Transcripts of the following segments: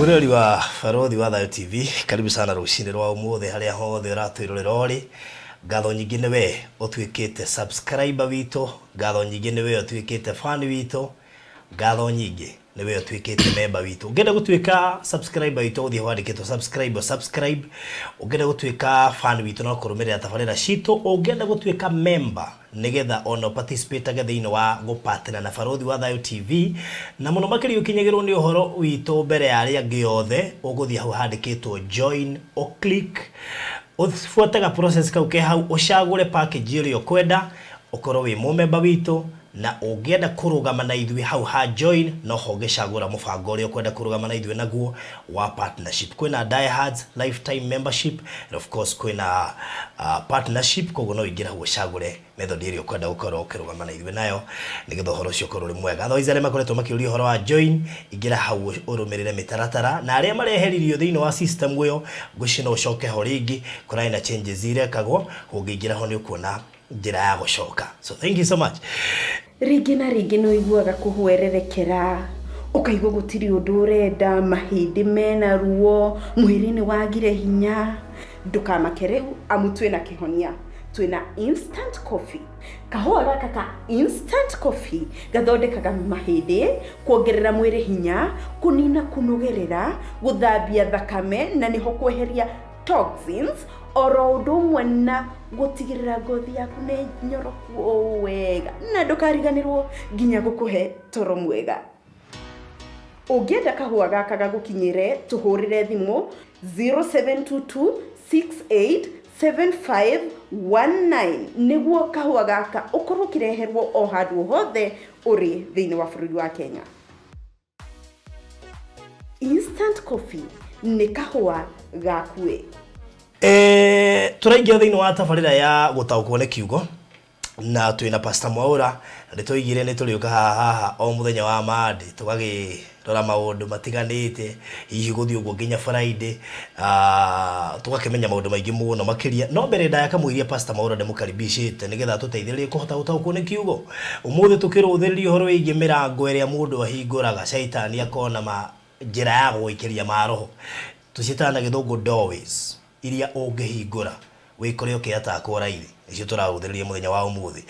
Mwirori wa Barothi wa Thayo TV, karibu sana rucinĩ rwa ũmũthĩ harĩa hothe ũratwĩrorera ũrĩ. Ngatho nyingĩ nĩ we ũtuĩkĩte subscriber witũ, ngatho nyingĩ nĩ we ũtuĩkĩte fan witũ, ngatho nyingĩ nĩ we ũtuĩkĩte member witũ. Ũngĩenda gũtuĩka subscriber witũ ũthiĩ wandĩkĩtwo subscribe subscribe. Ũngĩenda gũtuĩka fan witũ no kũrũmĩrĩra tabarĩra citũ. Ũngĩenda gũtuĩka member nigetha ona participate thĩinĩ wa gũpartner na Barothi wa Thayo TV na mũno makĩria ũkinyagĩrwo nĩ ũhoro witũ mbere ya arĩa angĩ othe, ũgũthiĩ hau handĩkĩtwo join, o click, ũbuate process kau ke hau, ũcagũre package ĩrĩa ũkwenda, ũkorwo wĩ mũmemba witũ, na ũngĩenda kũrũgama na ithuĩ hau ha join no ho ũngĩcagũra mũbango ũrĩa ũkwenda kũrũgama na ithuĩ naguo wa partnership. Kwĩna diehards, lifetime membership, and of course kwĩna partnership, koguo no ũingĩre hau ũcagũre method ĩrĩa ũkwenda gũkorwo ũkĩrũgama na ithuĩ nayo nĩgetha ũhoro ũcio ũkorwo ũrĩ mwega. Otherwise arĩa makoretwo makĩũria ũhoro wa join, ingĩra hau ũrũmĩrĩre mĩtaratara, na arĩa mareheririo thĩinĩ wa system ĩyo ngwĩciria no ũcoke ho rĩngĩ, kũrarĩ na changes irekagwo, ũngĩingĩra ho nĩ ũkuona njĩra ya gũcoka. So thank you so much. Rĩngĩ na rĩngĩ nĩ ũiguaga kũhwererekera, ũkaigua gũtirĩ ũndũ ũrenda, mahĩndĩ mena ruo, mwĩrĩ nĩ wagire hinya. Ndũkamake rĩu amu twĩna kĩhonia. Twĩna instant coffee. Kahũa gaka ka instant coffee gathondekaga mahĩndĩ, kuongerera mwĩrĩ hinya, kũnina kũnogerera, gũthambia thakame na nĩho kweheria toxins, oro ũndũ ũmwe na gũtigĩrĩra ngothi yaku nĩ nyoroku o wega, na ndũkariganĩrwo nginya gũkũhe toro mwega. Ũngĩenda kahũa gaka gagũkinyĩre, tũhũrĩre thimũ 0722 687519 nĩguo kahũa gaka ũkorwo ũkĩreherwo o handũ hothe ũrĩ thĩinĩ wa bũrũri wa Kenya. Instant coffee nĩ kahũa gakuĩ. Tũraingĩra thĩinĩ wa tabarĩra ya gũtaũkwo nĩ kiugo na twĩna Pastor Mwaura, na nĩtwoigire nĩ tũrĩũka haha o mũthenya wa Monday tũgakĩrora maũndũ matiganĩte, hihi gũthiĩ ũguo nginya Friday, tũgakĩmenya maũndũ maingĩ mũno makĩria. No mbere ndaya kamũiria Pastor Mwaura ndĩmũkaribicĩte nĩgetha tũteithĩrĩrie kũhota gũtaũkwo nĩ kiugo. Ũmũthĩ tũkĩrũthĩrĩria ũhoro wĩgiĩ mĩrango ĩrĩa mũndũ ahingũraga caitani akona ma njĩra ya gũgũikĩria maroho, tũciĩtaga na gĩthũngũ doorways iria ũngĩhingũra wĩkore ũkĩatakwo raithi. Nĩcio tũrarũthĩrĩria mũthenya wa ũmũthĩ.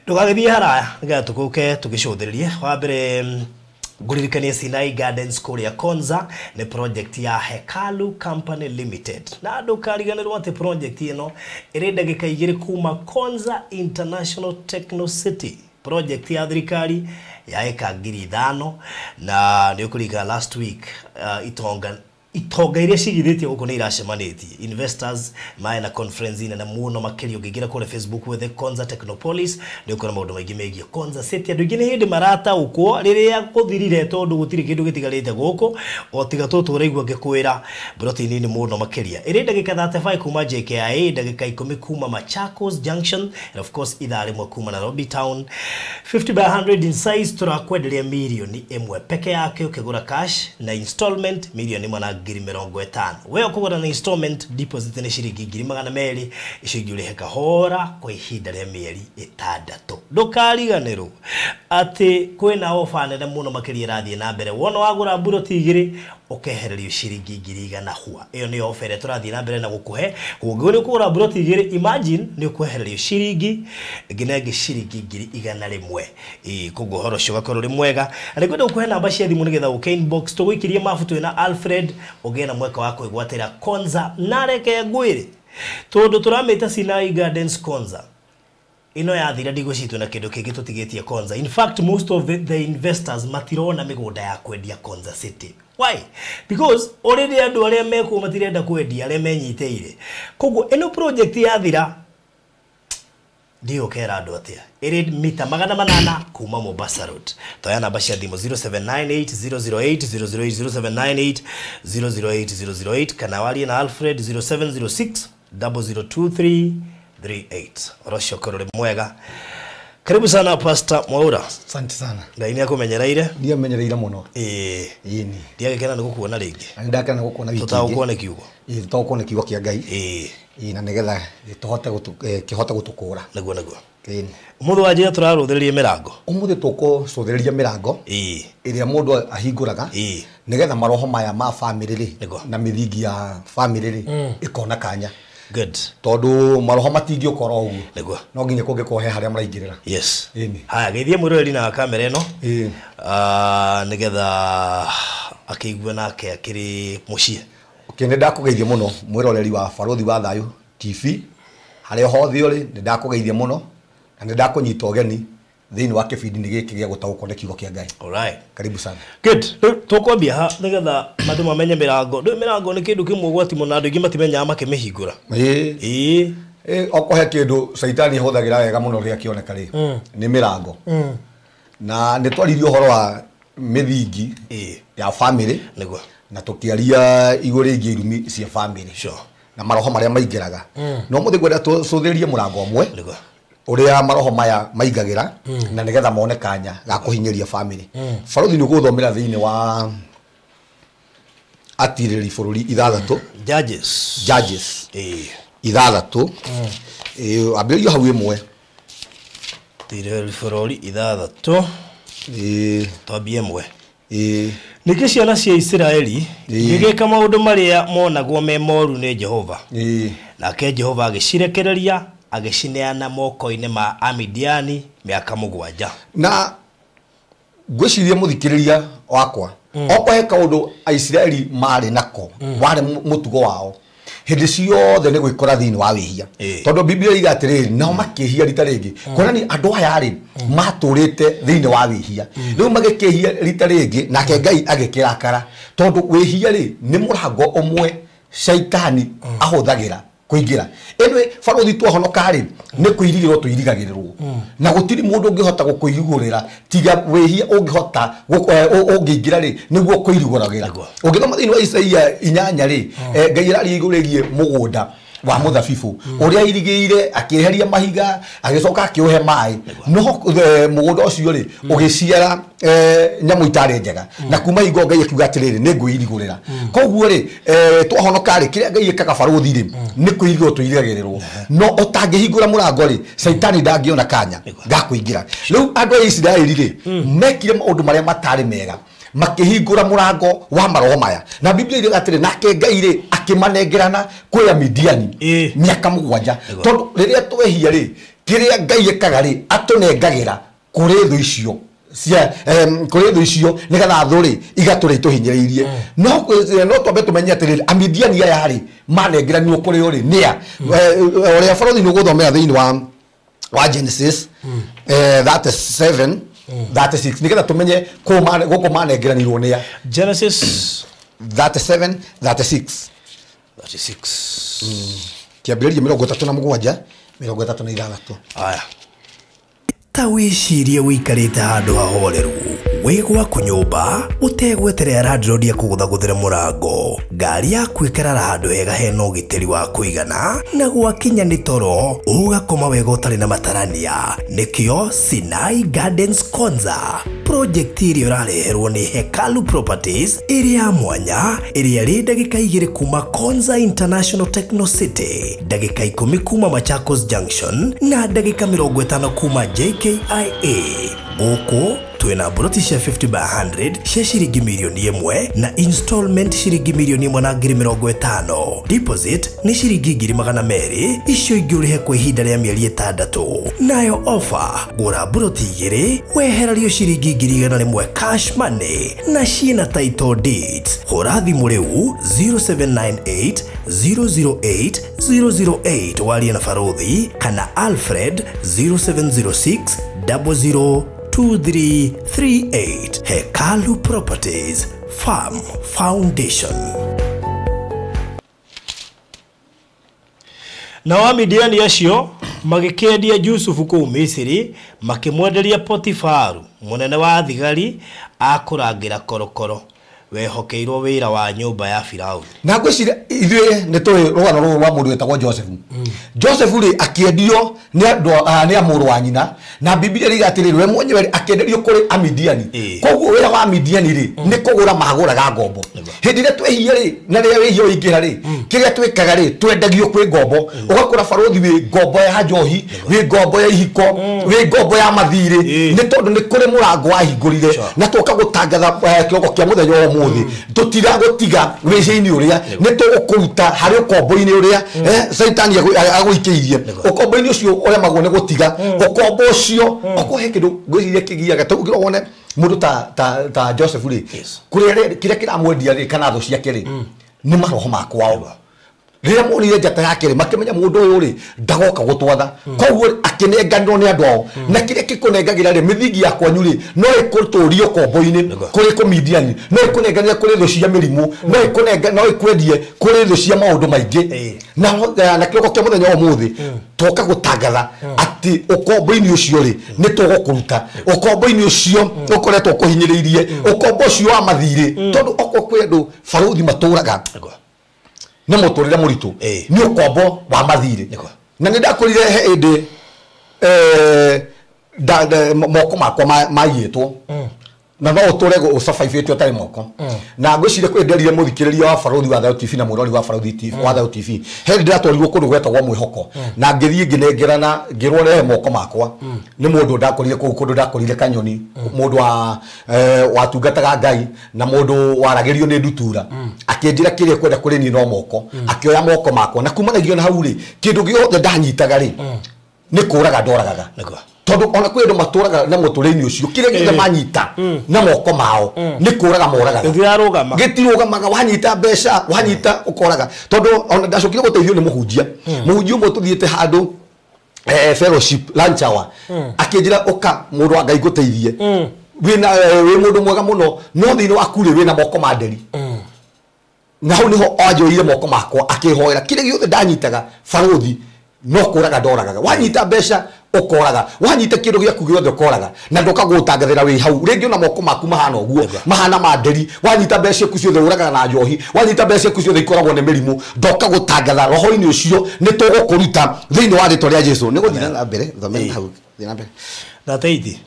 Ndũgagĩthiĩ haraya nĩgetha tũgũke tũgĩcũthĩrĩrie. Wa mbere ngũririkanie Sinai Gardens kũrĩa Konza nĩ project ya Hekalu Company Limited, na ndũkariganĩrwo atĩ project ĩno ĩrĩ ndagĩka 2 kuma Konza International Techno City, project ya thirikari ya eka 5,000, na nĩ ũkũririkana last week itonga iria cigithĩtie gũkũ nĩ iracemanĩtie, investors marĩ na conference nene mũno makĩria. Ũngĩingĩra kũrĩa Facebook wethe Konza Technopolis nĩ ũkuona maũndũ maingĩ megiĩ Konza City. Andũ aingĩ nĩ hĩndĩ marataũkwo rĩrĩa gũthirire, tondũ gũtirĩ kĩndũ gĩtigarĩte gũkũ o tiga tũtũ ũraigua ngĩkwĩra mburoti nini mũno makĩria. Ĩrĩ ndagĩka 35 kuma JKIA, ndagĩka 10 kuma Machakos Junction, and of course ithaa rĩmwe kuma Nairobi Town. 50 by 100 in size, tũrakwenderia 1 million peke yake ũkĩgũra cash, na installment 1,050,000. We ũkũgũra na installment, deposit nĩ ciringi 200,000, icio ingĩ ũrĩhe kahora kwa ihinda rĩa mĩeri 6. Ndũkariganĩrwo atĩ kwĩna ofa nene mũno makĩria ĩrathiĩ na mbere. Wona wagũra mburoti 2 ũkehererio ciringi 100,000 hua. Ĩyo nĩyo ofa ĩrĩa tũrathiĩ na mbere na gũkũhe. Ũngĩkorwo nĩ ũkũgũra mburoti 2, imagine nĩ ũkwehererio ciringi ĩngĩ na ĩngĩ ciringi 100,000. Ĩĩ, koguo ũhoro ũcio ũgakorwo ũrĩ mwega. Na nĩngwenda gũkũhe namba cia thimũ nĩgetha ũke inbox tũgũikĩrie mabu twĩna Alfred ũgĩe na mweke wa kwĩgwatĩra Konza. Na reke ngwĩre tondũ tũramĩta Sinai Gardens Konza, ino yathira ndigwĩciria na kĩndũ kĩngĩ tũtigĩtie Konza. In fact, most of the investors matirona mĩgũnda ya kwendia Konza City. Why? Because already andũ arĩa mekuo matirenda kwendia, arĩa menyitĩire. Koguo ĩno project yathira ndiũ kera andũ atĩa. Ĩrĩ mita 800 kuma Mombasa Road. Toya namba cia thimũ 0798 008 008, 0798 008 008, kana warie na Alfred 0706 0023 38. Ũrocio ũkorwo ũrĩ mwega. Karibu sana Pastor Mwaura. Asante sana. Ngai nĩ akũmenyereire. Ndiamenyereire mũno. Ĩĩ. Ĩni. Ndiagĩkena nĩ gũkuona rĩngĩ. Na nĩndakena gũkuona wiki ĩngĩ. Tũtaũkwo nĩ kiugo. Ĩĩ, tũtaũkwo nĩ kiugo kĩa Ngai. Ĩĩ. Ĩĩ, na nĩgetha tũhote kĩhote gũtũkũra. Nĩguo nĩguo. Mũthĩ wa njĩra tũrarũthĩrĩria mĩrango. Ũmũthĩ tũkũcũthĩrĩria mĩrango ĩrĩa mũndũ ahingũraga nĩgetha maroho maya ma family rĩ na mĩthingi ya family rĩ ĩkona kanya. Good. Tondũ maroho matingĩũka oro ũguo. Nĩguo. No nginya kũngĩkorwo he harĩa maraingĩrĩra. Yes. Ĩni. Haya, geithie mwĩroreri na kamera ĩno. Nĩgetha akĩigue nake akĩrĩ mũciĩ. Okay, nĩ ndakũgeithia mũno mwĩroreri wa Barũthi wa Thayũ TV harĩa hothe ũrĩ, nĩ ndakũgeithia mũno na nĩ ndakũnyita ũgeni thĩinĩ wa kĩbindi-inĩ gĩkĩ gĩa gũtaũkwo nĩ kiugo kĩa Ngai. Alright. Karibu sana. Good. Rĩu tũkwambia ha nĩgetha andũ mamenye mĩrango. Rĩu mĩrango nĩ kĩndũ kĩmwe ũgwati mũno, andũ aingĩ matimenyaga makĩmĩhingũra. Ĩĩ. Okorwo he kĩndũ caitani ahũthagĩra wega mũno rĩrĩa kĩoneka rĩ, nĩ mĩrango. Na nĩ twaririe ũhoro wa mĩthingi ya family. Nĩguo. Na tũkĩaria igũrũ rĩgiĩ irumi cia family. Sure. Na maroho marĩa maingĩraga. No mũthĩ ngwenda tũcũthĩrĩrie mũrango ũmwe. Nĩguo. Ũrĩa maroho maya maingagĩra na nĩgetha mone kanya ga kũhinyĩria family. Barũthi nĩ ũgũthomera thĩinĩ wa atirĩrĩri bũrũri ithathatũ. Judges. Judges. Ithathatũ. Ambĩrĩria hau ĩmwe. Atirĩrĩri bũrũri ithathatũ. Twambie ĩmwe. Ningĩ ciana cia Isiraeli igĩka maũndũ marĩa monagwo me moru nĩ Jehova. Nake Jehova agĩcirekereria agĩcineana moko-inĩ ma Amidiani mĩaka 7. Na ngwĩciria mũthikĩrĩria wakwa okorwo he kaũndũ Aisiraeli marĩ nako warĩ mũtugo wao hĩndĩ ciothe nĩ gwĩkora thĩinĩ wa wĩhia. Tondũ Biblia iga atĩrĩrĩ, nao makĩhia rita rĩngĩ. Kuonania andũ aya rĩ matũrĩte thĩinĩ wa wĩhia. Rĩu magĩkĩhia rita rĩngĩ nake Ngai agĩkĩrakara, tondũ wĩhia rĩ nĩ mũrango ũmwe caitani ahũthagĩra kũingĩra. Ĩndĩ barũthi twahonoka rĩ nĩ kũirigĩrwo tũirigagĩrĩrwo. Na gũtirĩ mũndũ ũngĩhota gũkũirigũrĩra tiga wĩhia ũngĩhota ũngĩingĩra rĩ nĩguo kũirigũragĩra. Ũngĩthoma thĩinĩ wa Isaia 8 rĩ, Ngai araria igũrũ rĩgiĩ mũgũnda wa mũthabibũ ũrĩa airigĩire akĩeheria mahiga agĩcoka akĩũhe maĩ, no mũgũnda ũcio rĩ ũgĩciara nyamũ itarĩ njega, na kuma hingo Ngai akiuga atĩrĩrĩ nĩ ngũirigũrĩra. Koguo rĩ twahonoka rĩ kĩrĩa Ngai ĩkaga barũthi rĩ nĩ kũirigĩrwo tũirigagĩrĩrwo, no ũtangĩhingũra mũrango rĩ caitani ndangĩona kanya ga kũingĩra. Rĩu andũ a Isiraeli rĩ mekire maũndũ marĩa matarĩ mega, makĩhingũra mũrango wa maroho maya, na Biblia ĩrĩ atĩrĩ nake Ngai rĩ akĩmanengerana kwĩ Amidiani mĩaka 7. Tondũ rĩrĩa twehia rĩ kĩrĩa Ngai ĩkaga rĩ atũnengagĩra kũrĩ thũ icio cia kũrĩ thũ icio nĩgetha thũ rĩ igatũrĩa itũhinyĩrĩirie. No twambe tũmenye atĩrĩrĩ Amidiani aya rĩ manengeranirwo kũrĩ o rĩ nĩa ũrĩa barũthi nĩ ũgũthomera thĩinĩ wa Genesis 37 36 nĩgetha tũmenye gũkũ manengeranirwo nĩa. Genesis 37 36 36 kĩambĩrĩria 37 36. Aya. Ta wĩcirie wĩikarĩte handũ hahoreru wĩ gwaku nyũmba ũtegweterera landlord akũgũthagũthĩre mũrango, ngari yaku ĩkarara handũ hega hena ũgitĩri wa kũigana, na gwakinya nĩ toro ũgakoma wega ũtarĩ na matarania. Nĩkĩo Sinai Gardens Konza project ĩrĩa ũrareherwo nĩ Hekalu Properties ĩrĩa ya mwanya, ĩrĩa ĩrĩ ndagĩka 2 kuma Konza International Techno City, ndagĩka 10 kuma Machakos Junction na ndagĩka 50 kuma JKIA. Gũkũ twĩna broti cia 50 by 100 cia ciringi mirioni 1 na installment ciringi mirioni 1 na ngiri 50. Deposit nĩ ciringi 200,000, icio ingĩ ũrĩhe kwa ihinda rĩa mĩeri 6. Nayo offer, gũra broti 2 wehererio ciringi 100,000 cash money na ciĩna title deeds. Hũra thimũ rĩu 0798 008 008 warie na Barũthi kana Alfred 0706 00 2338. Hekalu Properties Farm Foundation. Nao Amidiani acio magĩkĩendia Jusufu kũu Misiri, makĩmwenderia Potifaru mũnene wa thigari a kũrangĩra korokoro. Wehokeirwo wĩra wa nyũmba ya Firauni. Na ngwĩciria ithuĩ nĩ tũĩ rũgano rũrũ rwa mũndũ wĩtagwo Joseph. Joseph rĩ akĩendio nĩ andũ nĩ a mũrũ wa nyina, na Biblia rĩiga atĩrĩrĩ, we mwenyewe rĩ akĩenderio kũrĩ Amidiani. Koguo wĩra wa Amidiani rĩ nĩ kũgũra magũraga ngombo. Hĩndĩ ĩrĩa twĩhia rĩ, na rĩrĩa wĩhia ũingĩra rĩ, kĩrĩa twĩkaga rĩ twendagio kwĩ ngombo. Ũgakora barũthi wĩ ngombo ya njohi, wĩ ngombo ya ihiko, wĩ ngombo ya mathirĩ, nĩ tondũ nĩ kũrĩ mũrango wahingũrire. Na tũka gũtangatha kĩroko kĩa mũthenya wa ũmũthĩ, tũtiragũtiga wĩhia-inĩ ũrĩa, nĩ tũgũkũruta harĩ ũkombo-inĩ ũrĩa Caitani agũikĩirie. Ũkombo-inĩ ũcio ũremagwo nĩ gũtiga ũkombo ũcio. Okorwo he kĩndũ ngwĩciria kĩgiaga ta ũngĩrora wone mũndũ ta Joseph rĩ, kũrĩa kĩrĩa kĩramwendia rĩ kana thũ ciake rĩ nĩ maroho ma kwao. Rĩrĩa monire njata yake rĩ makĩmenya mũndũ ũyũ rĩ ndagoka gũtwatha, koguo akĩnenganĩrwo nĩ andũ ao. Na kĩrĩa kĩkũnengagĩra rĩ mĩthingi ya kwanyu rĩ no ĩkũtũrie ũkombo-inĩ kũrĩ kũmidiani, no ĩkũnenganĩre kũrĩ thũ cia mĩrimũ, no ĩkwendie kũrĩ thũ cia maũndũ maingĩ. Na kĩroko kĩa mũthenya wa ũmũthĩ tũka gũtangatha atĩ ũkombo-inĩ ũcio rĩ nĩ tũgũkũruta ũkombo-inĩ ũcio ũkoretwo ũkũhinyĩrĩirie, ũkombo ũcio wa mathirĩ, tondũ okorwo kwĩ andũ barũthi matũraga nĩ mũtũrĩre mũritũ nĩ ũkombo wa mathirĩ. Na nĩ ndakũrire he hĩndĩ moko makwa maiyĩtwo, na no ũtũre ũcabaibĩte ũtarĩ moko. Na ngwĩciria kwĩ nderire mũthikĩrĩria wa barũthi wa Thayũ TV na mũrori wa barũthi TV wa Thayũ TV, he hĩndĩ ndĩratwarirwo kũndũ gwetagwo Mwĩhoko, na ngĩthiĩ ngĩnengerana ngĩrwo rehe moko makwa nĩ mũndũ ndakorire kũu kũndũ ndakorire Kanyoni, mũndũ wa watungataga Ngai na mũndũ waragĩrio nĩ ndutura, akĩnjĩra kĩrĩa kwenda kũrĩ niĩ no moko, akĩoya moko makwa. Na kumanagia na hau rĩ kĩndũ gĩothe ndanyitaga rĩ nĩ kũraga ndoragaga, tondũ ona kwĩ andũ matũraga na mũtũrĩre-inĩ ũcio kĩrĩa gĩothe manyita na moko mao nĩ kũraga moragaga, gĩtirũgamaga. Wanyita mbeca wanyita ũkoraga, tondũ ona ndacokire gũteithio nĩ mũhunjia. Mũhunjia ũmwe tũthiĩte handũ fellowship lunch hour, akĩnjĩra ũka mũndũ wa Ngai ngũteithie, wĩna wĩ mũndũ mwega mũno no thĩinĩ waku rĩ wĩna moko ma nderi. Na hau nĩho anjoire moko makwa akĩhoera kĩrĩa gĩothe ndanyitaga barũthi no kũraga ndoragaga. Wanyita mbeca ũkoraga, wanyita kĩndũ gĩaku gĩothe ũkoraga, na ndoka gũtangathĩra wĩ hau rĩngĩ ona moko maku mahana ũguo mahana ma nderi. Wanyita mbeca ciaku ciothe ũragaga na njohi, wanyita mbeca ciaku ciothe ikoragwo nĩ mĩrimũ. Ndoka gũtangatha roho-inĩ ũcio nĩ tũgũkũruta thĩinĩ wa rĩtwa rĩa Jesũ. Nĩ gũthiĩ na mbere thomera hau, thiĩ na mbere Thateithi.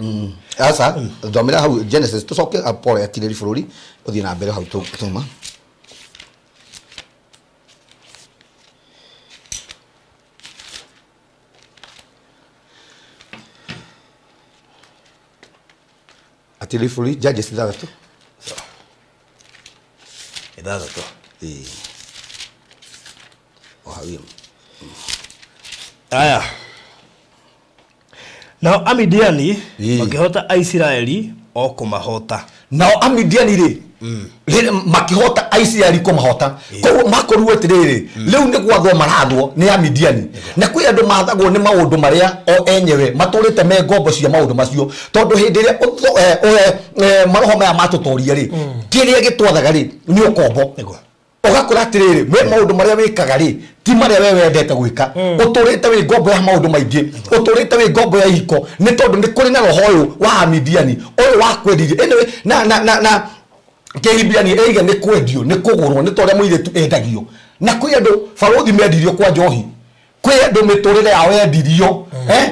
Aca thomera hau Genesis tũcoke pole atirĩri bũrũri ũthiĩ na mbere hau tũma. Atirĩri bũrũri Judges 6. 6. O hau. Aya. Nao Amidiani makĩhota Aisiraeli o kũmahota. Nao Amidiani rĩ makĩhota Aisiraeli kũmahota. Koguo makorirwo atĩrĩrĩ, rĩu nĩ gwathwo marathwo nĩ Amidiani. Na kwĩ andũ mathagwo nĩ maũndũ marĩa o enyewe matũrĩte me ngombo cia maũndũ macio, tondũ hĩndĩ ĩrĩa maroho maya matũtoria rĩ, kĩrĩa gĩtwathaga rĩ nĩ ũkombo. Ũgakora atĩrĩrĩ, we maũndũ marĩa wĩkaga rĩ ti marĩa we wendete gwĩka, ũtũrĩte wĩ ngombo ya maũndũ maingĩ, ũtũrĩte wĩ ngombo ya ihiko, nĩ tondũ nĩ kũrĩ na roho ũyũ wa Amidiani ũyũ wa kwendirie. Anyway, na Kĩhibiani ĩiga nĩ kwendio nĩ kũgũrwo nĩ ta ũrĩa mũirĩtu endagio. Na kwĩ andũ barũthi mendirio kwa njohi, kwĩ andũ mĩtũrĩre yao yendirio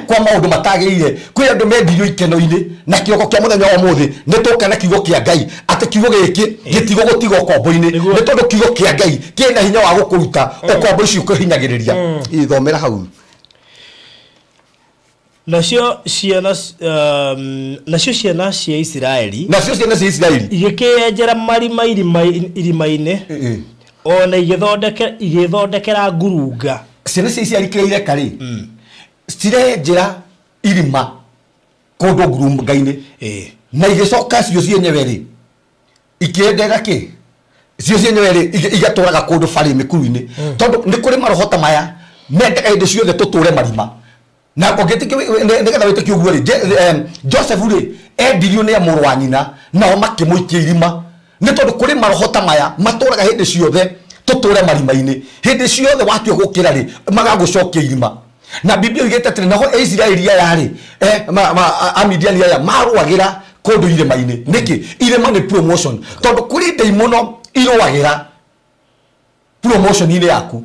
kwa maũndũ matagĩrĩire, kwĩ andũ mendirio ikeno-inĩ. Na kĩroko kĩa mũthenya wa ũmũthĩ nĩ tũka na kiugo kĩa Ngai atĩ kiugo gĩkĩ gĩtigũgũtiga ũkombo-inĩ, nĩ tondũ kiugo kĩa Ngai kĩna hinya wa gũkũruta ũkombo ũcio ũkũhinyagĩrĩria. Ithomera hau. Nacio ciana cia Isiraeli, nacio ciana cia Isiraeli igĩkĩenjera marima irima-inĩ, ona igĩthondekera ngurunga. Ciana cia Isiraeli kĩrĩa ireka rĩ, cirenjera irima kũndũ ngurunga-inĩ, na igĩcoka cio cienyewe rĩ ikĩendera kĩ, cio cienyewe rĩ igatũraga kũndũ barĩ mĩkuru-inĩ, tondũ nĩ kũrĩ maroho ta maya mendaga hĩndĩ ciothe tũtũre marima. Na ũngĩtĩkia nĩgetha wĩtĩkie ũguo rĩ, Joseph rĩ endirio nĩ mũrũ wa nyina nao makĩmũikia irima, nĩ tondũ kũrĩ maroho ta maya matũraga hĩndĩ ciothe tũtũre marima-inĩ. Hĩndĩ ciothe watua gũkĩra rĩ magagũcokia irima. Na Biblia ĩugĩte atĩrĩ, naho Isiraeli aya rĩ, Amidiani aya marũagĩra kũndũ irĩma-inĩ. Nĩkĩ? Irĩma nĩ promotion, tondũ kũrĩ ndaimono irũagĩra promotion-inĩ yaku.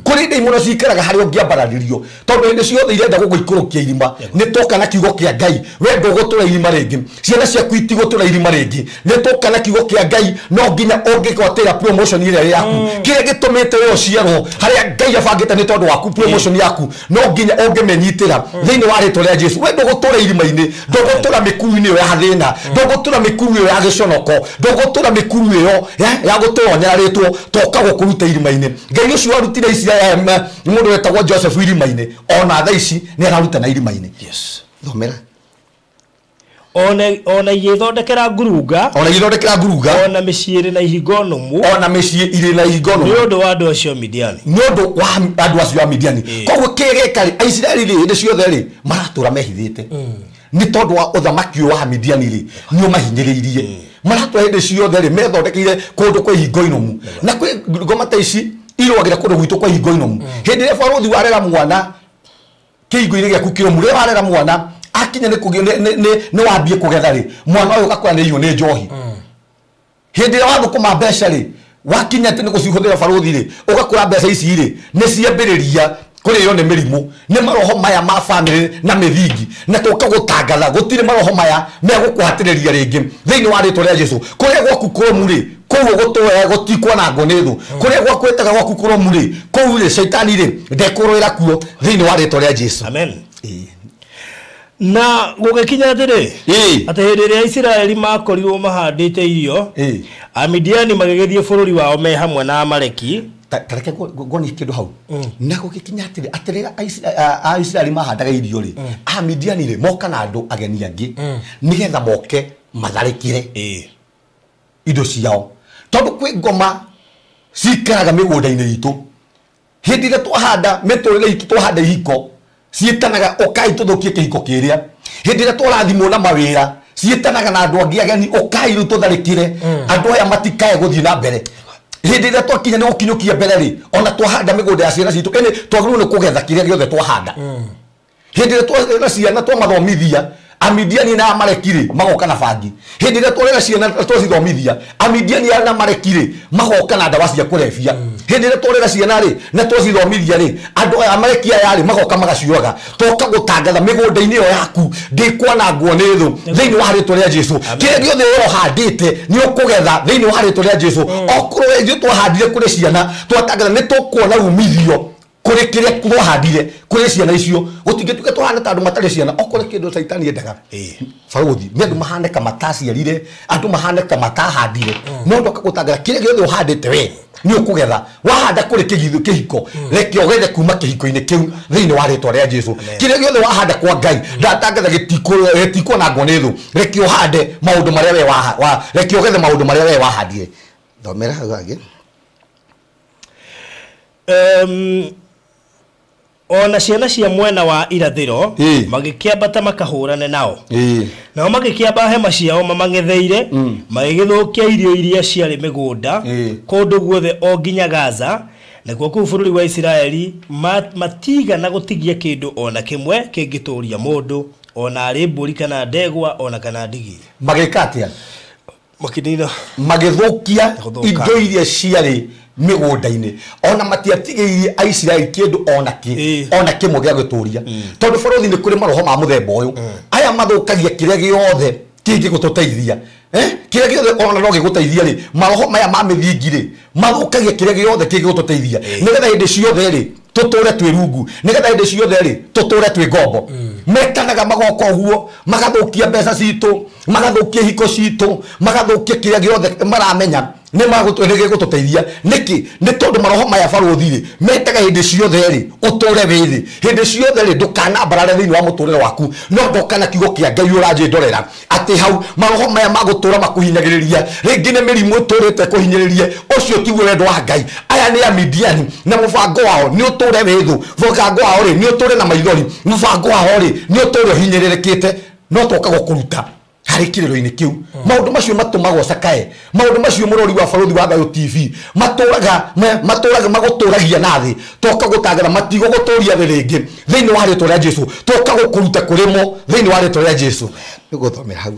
Kũrĩ ndaimono cikaraga harĩa ũngĩambararĩrio, tondũ hĩndĩ ciothe irenda gũgũikũrũkia irima. Nĩ toka na kiugo kĩa Ngai, we ndũgũtũra irima rĩngĩ, ciana ciaku itigũtũra irima rĩngĩ. Nĩ toka na kiugo kĩa Ngai, no nginya ũngĩgwatĩra promotion ĩrĩa yaku. Kĩrĩa gĩtũmĩte we ũciarwo harĩa Ngai abangĩte nĩ tondũ waku, promotion yaku no nginya ũngĩmenyitĩra thĩinĩ wa rĩtwa rĩa Jesu. We ndũgũtũra irima-inĩ, ndũgũtũra mĩkuru-inĩ ĩyo ya thĩna, ndũgũtũra mĩkuru ĩyo ya gĩconoko, ndũgũtũra mĩkuru ĩyo ya gũtũra ũnyararĩtwo. Toka gũkũruta irima-inĩ. Ngai ũcio warutire Isiraeli mũndũ wetagwo Joseph irima-inĩ, ona thaa ici nĩ araruta na irima-inĩ. Yes. Thomera. Ona igĩthondekera ngurunga, ona igĩthondekera ngurunga, ona mĩciĩ ĩrĩ na ihingo nũmu, ona mĩciĩ irĩ na ihingo nũmu, nĩ ũndũ wa andũ acio a Midiani, nĩ ũndũ wa andũ acio a Midiani. Koguo kĩrĩa gĩka rĩ, Aisiraeli rĩ, hĩndĩ ciothe rĩ maratũra mehithĩte nĩ tondũ wa ũthamaki ũyũ wa Midiani rĩ, nĩ ũmahinyĩrĩirie. Maratũra hĩndĩ ciothe rĩ methondekeire kũndũ kwa ihingo inomu, na kwĩ ngoma ta ici irũagĩra kũndũ gwitũ kwa ihingo inomu. Hĩndĩ ĩrĩa barũthi warera mwana kĩhingo-inĩ gĩaku kĩrũmu, rĩrĩa warera mwana akinya nĩ nĩ wambie kũgetha rĩ, mwana ũyũ ũgakora nĩ irio nĩ njohi. Hĩndĩ ĩrĩa wathũkũma mbeca rĩ, wakinya atĩ nĩ gũcihũthĩra barũthi rĩ, ũgakora mbeca ici rĩ nĩ ciambĩrĩria kũrĩo nĩ mĩrimũ, nĩ maroho maya ma family na mĩthingi. Na tũka gũtangatha gũtirĩ maroho maya megũkũhatĩrĩria rĩngĩ thĩinĩ wa rĩtwa rĩa Jesu. Kũrĩa gwaku kũrũmu rĩ, kũu gũtũe gũtikwanangwo nĩ thũ. Kũrĩa gwaku ĩtaga gwaku kũrũmu rĩ, kũu rĩ caitani rĩ ndekũrũĩra kuo thĩinĩ wa rĩtwa rĩa Jesu. Amen. Na gũgĩkinya atĩrĩ, atĩ hĩndĩ ĩrĩa Isiraeli makorirwo mahandĩte irio, Amidiani magĩgĩthiĩ bũrũri wao me hamwe na Amaleki. Tareke ngoni kĩndũ hau. Na gũgĩkinya atĩrĩ, atĩ rĩrĩa Aisiraeli mahandaga irio rĩ, Amidiani rĩ moka na andũ ageni angĩ nĩgetha moke matharĩkĩre indo ciao, tondũ kwĩ ngoma cikaraga mĩgũnda-inĩ itũ. Hĩndĩ ĩrĩa twahanda mĩtũrĩre itũ, twahanda ihiko, ciĩtanaga ũkai tũthũkie kĩhiko kĩrĩa. Hĩndĩ ĩrĩa twarathimwo na mawĩra, ciĩtanaga na andũ angĩ ageni, ũkai rĩu tũtharĩkĩre andũ aya matikae gũthiĩ na mbere. Hĩndĩ ĩrĩa twakinya nĩ gũkinyũkia mbere rĩ, ona twahanda mĩgũnda ya ciana citũ, ĩnĩ twagĩrĩirwo nĩ kũgetha kĩrĩa gĩothe twahanda. Hĩndĩ ĩrĩa twarera ciana twamathomithia, Amidiani na Amaleki rĩ magoka na bangi. Hĩndĩ ĩrĩa twarera ciana twacithomithia, Amidiani na Amaleki rĩ magoka na ndawa cia kũrebia. Hĩndĩ ĩrĩa twarera ciana rĩ na twacithomithia rĩ, andũ aya Amaleki aya rĩ magoka magaciũraga. Toka gũtangatha mĩgũnda-inĩ ĩyo yaku ndĩkwanangwo nĩ thũ thĩinĩ wa rĩtwa rĩa Jesu. Kĩrĩa gĩothe we ũhandĩte nĩ ũkũgetha thĩinĩ wa rĩtwa rĩa Jesu. Okorwo ithuĩ twahandire kũrĩ ciana, twatangatha nĩ tũkuona umithio kũrĩ kĩrĩa twahandire kũrĩ ciana icio. Gũtingĩtuĩka tũhane ta andũ matarĩ ciana, okorwo kĩndũ caitani endaga barũthi nĩ andũ mahane ta mataciarire, andũ mahane ta matahandire. No ndoka gũtangatha kĩrĩa gĩothe ũhandĩte we nĩ ũkũgetha. Wahanda kũrĩ kĩhiko, reke ũgethe kuma kĩhiko-inĩ kĩu thĩinĩ wa rĩtwa rĩa Jesu. Kĩrĩa gĩothe wahanda kwa Ngai, ndatangatha gĩtikwanangwo nĩ thũ. Reke ũhande maũndũ marĩa we reke ũgethe maũndũ marĩa we wahandire. Thomera hau hangĩ. Ona ciana cia mwena wa irathĩro magĩkĩambata makahũrane nao. Nao magĩkĩamba hema ciao mamang'etheire, magĩgĩthũkia irio iria ciarĩ mĩgũnda kũndũ guothe o nginya Gaza. Nakuo kũu bũrũri wa Isiraeli matigana gũtigia kĩndũ ona kĩmwe kĩngĩtũria mũndũ, ona arĩ mbũri kana ndegwa ona kana ndigiri. Magĩka atĩa? Makĩnina. Magĩthũkia indo iria ciarĩ mĩgũnda-inĩ, ona matiatigĩirie Aisiraeli kĩndũ ona kĩ ona kĩmwe gĩa gũtũria. Tondũ bũrũri nĩ kũrĩ maroho ma mũthemba ũyũ, aya mathũkagia kĩrĩa gĩothe kĩngĩgũtũteithia. Kĩrĩa gĩothe ona no gĩgũteithia rĩ, maroho maya ma mĩthingi rĩ mathũkagia kĩrĩa gĩothe kĩngĩgũtũteithia, nĩgetha hĩndĩ ciothe rĩ tũtũre twĩ rungu, nĩgetha hĩndĩ ciothe rĩ tũtũre twĩ ngombo. Metanaga magoka ũguo, magathũkia mbeca citũ, magathũkia ihiko citũ, magathũkia kĩrĩa gĩothe maramenya nĩ gĩgũtũteithia. Nĩkĩ? Nĩ tondũ maroho maya barũthi rĩ metaga hĩndĩ ciothe rĩ ũtũre wĩ thĩ, hĩndĩ ciothe rĩ ndũkanambarare thĩinĩ wa mũtũrĩre waku. No ndoka na kiugo kĩa Ngai ũranjĩndorera atĩ hau maroho maya magũtũra makũhinyagĩrĩria, rĩngĩ nĩ mĩrimũ ĩtũrĩte kũhinyĩrĩrie, ũcio tiguo wendo wa Ngai. Aya nĩ Amidiani na mũbango wao nĩ ũtũre wĩ thũ, mũbango wao rĩ nĩ ũtũre na maithori, mũbango wao rĩ nĩ ũtũre ũhinyĩrĩrĩkĩte. No tũka gũkũruta harĩ kĩrĩro-inĩ kĩu. Maũndũ macio matũmagwo cakae, maũndũ macio mũrori wa barũthi wa Thayũ TV matũraga magũtũragia na thĩ. Toka gũtangatha matigũgũtũria thĩ rĩngĩ thĩinĩ wa rĩtwa rĩa Jesu. Toka gũkũruta kũrĩ mo thĩinĩ wa rĩtwa rĩa Jesu. Nĩgũthomera hau.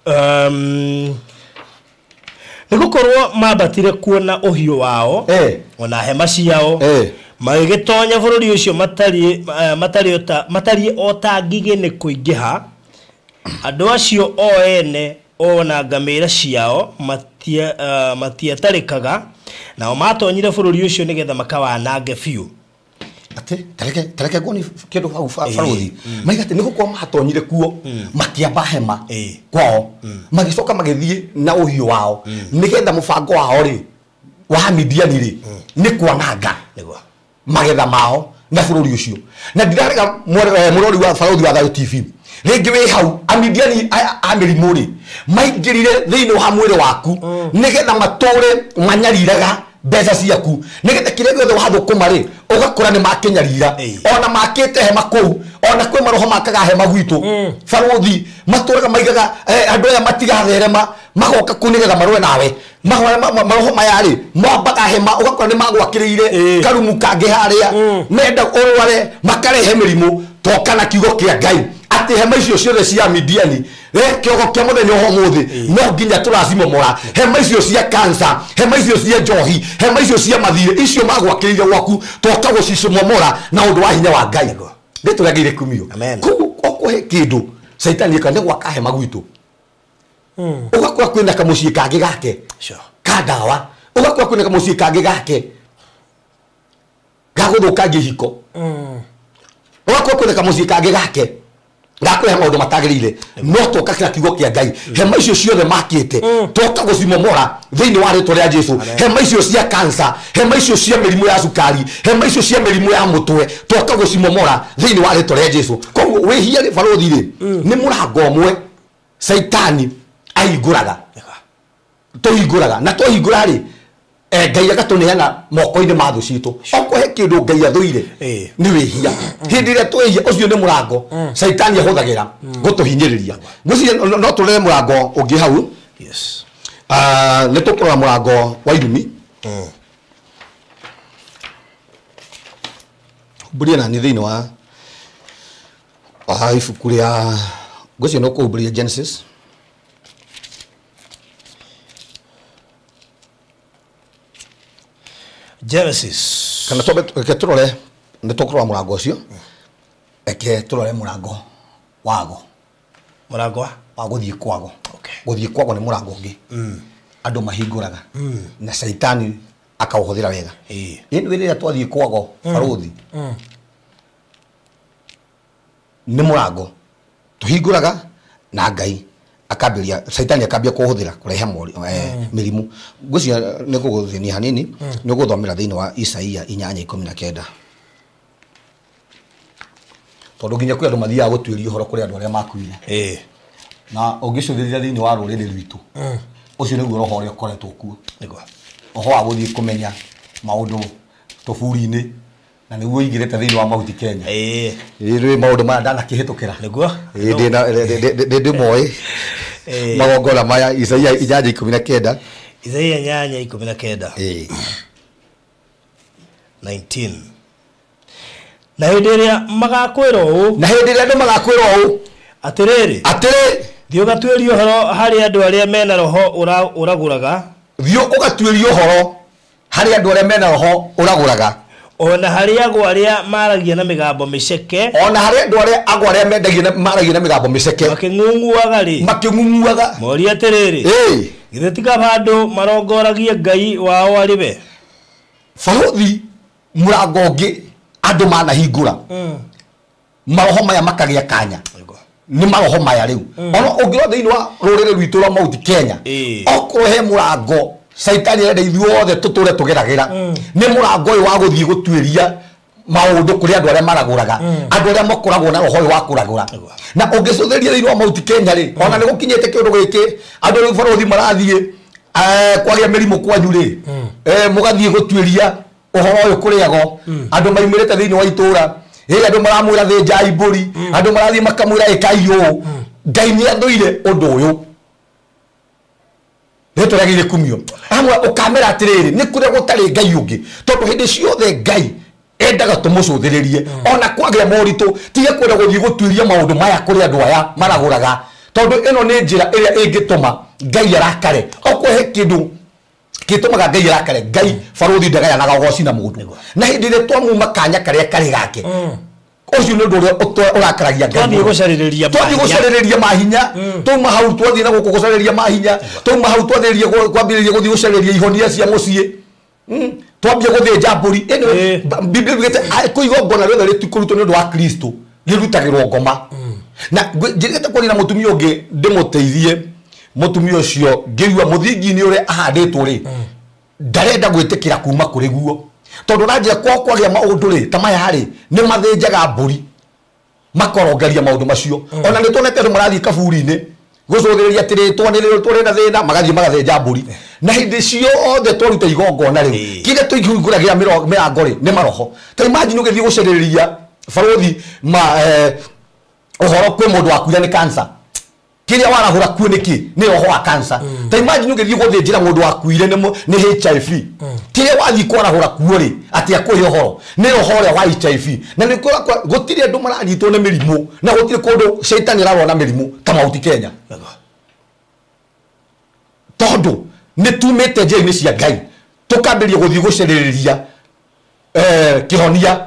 Nĩ gũkorwo mambatire kuona ũhiũ wao ona hema ciao magĩgĩtonya bũrũri ũcio matariĩ o ta ngigĩ nĩ kũingĩha. Andũ acio o ene ona ngamĩra ciao matiatarĩkaga, nao matonyire bũrũri ũcio nĩgetha makawanange biũ. Atĩ tareke nguoni kĩndũ hau barothi maiga atĩ nĩ gũkorwo matonyire kuo makĩamba hema kwao magĩcoka magĩthiĩ na ũhiũ wao nĩgetha mũbango wao rĩ wa Midiani rĩ nĩ kwananga magetha mao na bũrũri ũcio. Na ndirarega mũrori wa barothi wa Thayo TV rĩngĩ wĩ hau Amidiani a mĩrimũ rĩ maingĩrire thĩinĩ wa mwĩrĩ waku nĩgetha matũre manyariraga mbeca ciaku nĩgetha kĩrĩa gĩothe wathũkũma rĩ ũgakora nĩ makĩnyarira ona makĩte hema kũu ona kwĩ maroho makaga hema gwitũ barothi matũraga maigaga andũ aya matigatherema magoka kũu nĩgetha marũe nawe. Maroho maya rĩ mambaga hema ũgakora nĩ magwakĩrĩire karumu kangĩ harĩa menda ũrware makarehe mĩrimũ. Toka na kiugo kĩa Ngai atĩ hema icio ciothe cia Midiani kĩogo kĩa mũthenya ũmũthĩ no nginya tũracimomora. Hema icio cia cancer, hema icio cia njohi, hema icio cia mathirĩ icio magwakĩrĩire gwaku toka gũcicimomora na ũndũ wa hinya wa Ngai. Rĩtwa rĩa Ngai rĩkumio. Koguo okũhe kĩndũ Caitani eka nĩ gwaka hema gwitũ ũgakora kwĩna kamũciĩ kangĩ gake ka ndawa, ũgakora kwĩna kamũciĩ kangĩ gake ga gũthũkangia ihiko, ũgakora kwĩna kamũciĩ kangĩ gake gakũrehe maũndũ matagĩrĩire. No toka kĩra kiugo kĩa Ngai hema icio ciothe makĩte toka gũcimomora thĩinĩ wa rĩtwa rĩa Jesũ. Hema icio cia cancer, hema icio cia mĩrimũ ya cukari, hema icio cia mĩrimũ ya mũtwe toka gũcimomora thĩinĩ wa rĩtwa rĩa Jesũ. Koguo wĩhia rĩ barothi rĩ nĩ mũrango ũmwe Caitani ahingũraga tũhingũraga na twahingũra rĩ Ngai agatũneana moko-inĩ ma thũ citũ. Okorwo he kĩndũ Ngai athũire nĩ wĩhia. Hĩndĩ ĩrĩa twĩhia ũcio nĩ mũrango Caitani ahũthagĩra gũtũhinyĩrĩria. Ngwĩciria no tũrore mũrango ũngĩ hau. Nĩ tũkũrora mũrango wa irumi. Humbũria nani thĩinĩ wa ibuku rĩa ngwĩciria no kũhumbũria Genesis. Genesis. Kana twambe reke tũrore nĩ tũkũrora mũrango ũcio. Reke tũrore mũrango wago. Mũrango wa? Wa gũthiĩ kwago. Gũthiĩ kwago nĩ mũrango ũngĩ. Andũ mahingũraga na Caitani akaũhũthĩra wega. Ĩndĩ rĩrĩa twathiĩ kwago barothi nĩ mũrango tũhingũraga na Ngai akambĩrĩria Caitani akambia kũhũthĩra kũrehe mĩrimũ. Ngwĩciria nĩ gũgũthĩnia hanini nĩ ũgũthomera thĩinĩ wa Isaia 8:19 tondũ nginya kwĩ andũ mathiaga gũtuĩria ũhoro kũrĩ andũ arĩa makuire. Na ũngĩcũthĩrĩria thĩinĩ wa rũrĩrĩ rwitũ ũcio nĩguo roho ũrĩa ũkoretwo kuo. Ũhoro wa gũthiĩ kũmenya maũndũ tũburi-inĩ na nĩguo ũingĩrĩte thĩinĩ wa Mount Kenya. Rĩu maũndũ maya ndanakĩhĩtũkĩra. Nĩguo? Ndĩmoĩ magongona maya. Isaia 8:19. Isaia 8:19. 19. Na hĩndĩ ĩrĩa magakwĩra ũũ, na hĩndĩ ĩrĩa andũ magakwĩra ũũ, atĩrĩrĩ, atĩrĩ, thiĩ ũgatuĩrie ũhoro harĩ andũ arĩa mena roho ũragũraga. Thiĩ ũgatuĩrie ũhoro harĩ andũ arĩa mena roho ũragũraga. Ona harĩ agwo arĩa maragia na mĩgambo mĩceke. Ona harĩ andũ arĩa agwo arĩa mendagia na maragia na mĩgambo mĩceke. Makĩng'ung'uaga rĩ. Makĩng'ung'uaga. Morie atĩrĩrĩ. Githĩ ti kaba andũ marongoragie Ngai wao arĩ we? Barothi mũrango ũngĩ andũ manahingũra maroho maya makagĩa kanya. Nĩ maroho maya rĩu. Ona ũngĩrora thĩinĩ wa rũrĩrĩ rwitũ rwa Mount Kenya okorwo he mũrango Caitani arenda ithuothe tũtũre tũgeragĩra nĩ mũrango ũyũ wa gũthiĩ gũtuĩria maũndũ kũrĩ andũ arĩa maragũraga, andũ arĩa makoragwo na roho ũyũ wa kũragũra. Na ũngĩcũthĩrĩria thĩinĩ wa Mount Kenya rĩ ona nĩ gũkinyĩte kĩũndũ gĩkĩ andũ rĩu barothi marathiĩ kwagĩa mĩrimũ kwanyu rĩ mũgathiĩ gũtuĩria ũhoro ũyũ kũrĩago andũ maumĩrĩte thĩinĩ wa itũra andũ maramwĩra thĩnjai mbũri, andũ marathiĩ makamwĩra ĩkai ũũ. Ngai nĩ athũire ũndũ ũyũ. Rĩtwa rĩa Ngai rĩkumio. Amwe ũkamera atĩrĩrĩ nĩ kũrĩa gũtarĩ Ngai ũngĩ tondũ hĩndĩ ciothe Ngai endaga tũmũcũthĩrĩrie ona kwagĩa moritũ tige kwenda gũthiĩ gũtuĩria maũndũ maya kũrĩ andũ aya maragũraga. Tondu ĩno nĩ njĩra ĩrĩa ĩngĩtũma Ngai arakare. Okorwo he kĩndũ gĩtũmaga Ngai arakare, Ngai barũthi ndagayanaga ũgoci na mũndũ. Na hĩndĩ ĩrĩa twamuma kanya karĩa karĩ gake, ũcio nĩ ũndũ ũrĩa ũrakaragia Ngai. Twathiĩ gũcarĩrĩria mahinya, twauma hau twathiĩ na gũkũ gũcarĩrĩria mahinya, twauma hau twathiĩ kwambĩrĩria gũthiĩ gũcarĩrĩria ihonia cia mũciĩ. Twambie gũthĩnja mbũri. Ĩno Biblia yugĩte kwĩ igongona rĩothe rĩtikũrutwo nĩ ũndũ wa Kristo rĩrutagĩrwo ngoma. Na njĩrĩgĩte kwaria na mũtumia ũngĩ ndĩmũteithie, mũtumia ũcio ngĩigua mũthingi-inĩ ũrĩa ahandĩtwo rĩ, ndarenda gwĩtĩkĩra kuma kũrĩ guo. Tondũ ũranjĩra kwao kwagĩa maũndũ rĩ ta maya rĩ, nĩ mathĩnjaga mbũri makorongeria maũndũ macio. Ona nĩ tuonete andũ marathiĩ kaburi-inĩ gũcũthĩrĩria atĩ rĩtwa nĩ rĩrĩ na thĩna, magathiĩ magathĩnja mbũri. Na hĩndĩ ciothe twaruta igongona rĩu, kĩrĩa tũihingũragĩra mĩrango rĩ nĩ maroho. Ta imagine ũgĩthiĩ gũcarĩrĩria barũthi ma ũhoro kwĩ mũndũ wakuire nĩ cancer, kĩrĩa warahũra kuo nĩkĩ? Nĩ roho wa cancer. Ta imagine ũgĩthiĩ gũthĩnjĩra mũndũ wakuire nĩ HIV, kĩrĩa wathiĩ kwarahũra kuo rĩ atĩ akũhe ũhoro nĩ roho ũrĩa wa HIV. Na nĩ gũtirĩ andũ maranyitwo nĩ mĩrimũ, na gũtirĩ kũndũ caitani ararũa na mĩrimũ ta Mount Kenya, tondũ nĩ tumĩte njĩra-inĩ cia Ngai tũkambĩrĩria gũthiĩ gũcarĩrĩria kĩhonia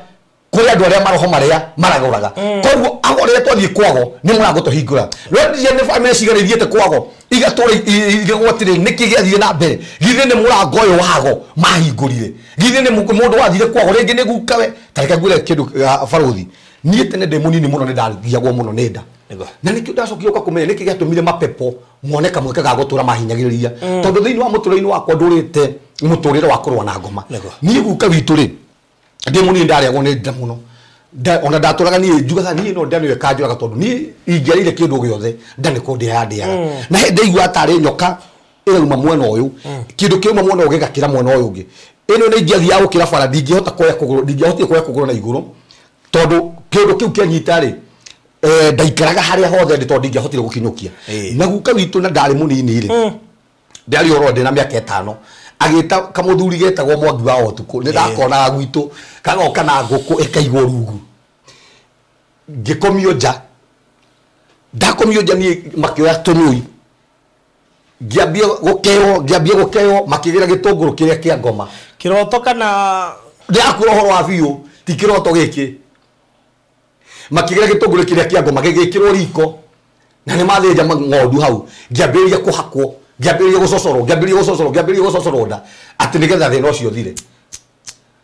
kũrĩ andũ arĩa maroho marĩa maragũraga. Koguo ago rĩrĩa twathiĩ kwago nĩ mũrango tũhingũra. Rĩrĩa nĩ bamĩrĩ cigana ithiĩte kwago igatũra igĩgwo atĩrĩ nĩkĩ gĩathire na mbere, githĩ nĩ mũrango ũyũ wago mahingũrire, githĩ nĩ mũndũ wathire kwago rĩngĩ nĩ gukawe. Ta reke ngwĩre kĩndũ barũthi, niĩ tene ndĩ mũnini mũno nĩ ndagiagwo mũno nĩ nda, na nĩkĩo ndacokire gũka kũmenya nĩkĩ gĩatũmire mapepo mone kamweke ga gũtũra mahinyagĩrĩria. Tondũ thĩinĩ wa mũtũrĩre-inĩ wakwa ndũrĩte mũtũrĩre wa kũrũa na ngoma. Niĩ guka witũ rĩ, ndĩ mũnini ndarĩagwo nĩ nda mũno. Ona ndatũraga niĩ njugaga niĩ no nda nĩyo ĩkanjũraga, tondũ niĩ ingĩarĩire kĩndũ gĩothe nda nĩ kũndĩa yandĩaga. Na hĩndĩ ndaigua tarĩ nyoka ĩrauma mwena ũyũ, kĩndũ kĩrauma mwena ũyũ gĩgakĩra mwena ũyũ ũngĩ. Ĩno nĩ ingĩathiaga gũkĩra bara, ndingĩhota kuoya kũgũrũ, ndingĩahotire kuoya kũgũrũ na igũrũ, tondũ kĩndũ kĩu kĩanyita rĩ, ndaikaraga harĩa hothe ndĩ, tondũ ndingĩahotire gũkinyũkia. Na guka witũ na ndarĩ mũnini rĩ, ndarĩ oro ndĩ na mĩaka 5, agĩta kamũthuri getagwo Mwangi wa Ũtukũ, nĩ ndakonaga gwitũ kagoka na ngũkũ ĩkaigwo rungu. Ngĩkomio nja, ndakomio nja niĩ makĩoya tũnyũi, ngĩambia gũkeo, makĩgĩra gĩtũngũrũ kĩrĩa kĩa ngoma. Kĩroto kana ndĩrakwĩra ũhoro wa biũ, ti kĩroto gĩkĩ. Makĩgĩra gĩtũngũrũ kĩrĩa kĩa ngoma gĩgĩkĩrwo riko, na nĩ mathĩnja ng'ondu hau, ngĩambĩrĩria kũhakwo, ngĩambĩrĩria gũcocorwo, ngĩambĩrĩria gũcocorwo, ngĩambĩrĩria gũcocorwo nda atĩ nĩgetha thĩna ũcio ũthire.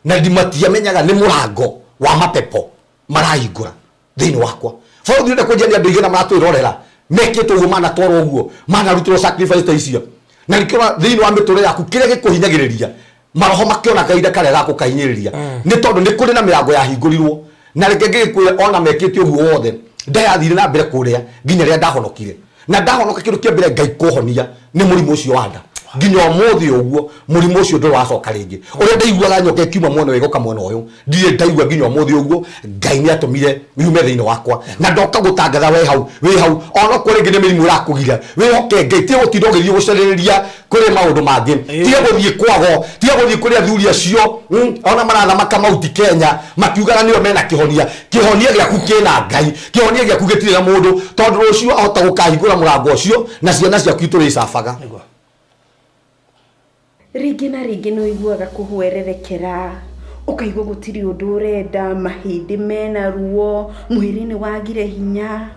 Na ndimatiamenyaga nĩ mũrango wa mapepo marahingũra thĩinĩ wakwa. Bũrũri ũrenda kũnjia nĩ andũ aigana maratwĩrorera mekĩtwo ũguo, manatwarwo ũguo, manarutĩrwo sacrifice ta icio. Na nĩkĩo thĩinĩ wa mĩtũrĩre yaku kĩrĩa gĩkũhinyagĩrĩria maroho makĩona kahinda karĩa gakũkahinyĩrĩria, nĩ tondũ nĩ kũrĩ na mĩrango yahingũrirwo. Na reke ngĩgĩkwĩre ona mekĩte ũguo wothe, ndayathire na mbere kũrĩa nginya rĩrĩa ndahonokire. Na ndahonoka kĩndũ kĩa mbere Ngai kũhonia nĩ mũrimũ ũcio wa nda. Nginya ũmũthĩ ũguo mũrimũ ũcio ndũrĩ wacoka rĩngĩ. Ũrĩa ndaiguaga nyoka ĩkiuma mwena ũyũ ĩgoka mwena ũyũ, ndirĩ ndaigua nginya ũmũthĩ ũguo. Ngai nĩ atũmire yume thĩinĩ wakwa. Na ndoka gũtangatha we hau, wĩ hau, onokorwo rĩngĩ nĩ mĩrimũ ĩrakũgira, wĩhoke Ngai, tiga gũtinda ũgĩthiĩ gũcarĩrĩria kũrĩ maũndũ mangĩ, tiga gũthiĩ kwago, tiga gũthiĩ kũrĩ athuri acio ona marathamaka Mount Kenya makiugaga nĩo mena kĩhonia. Kĩhonia gĩaku kĩna Ngai, kĩhonia gĩaku gĩtirĩ na mũndũ, tondũ rũciũ ahota gũkahingũra mũrango ũcio na ciana ciaku itũrĩ icabaga. Rĩngĩ na rĩngĩ nĩ ũiguaga kũhwererekera, ũkaigua gũtirĩ ũndũ ũrenda, mahĩndĩ mena ruo, mwĩrĩ nĩ wagire hinya.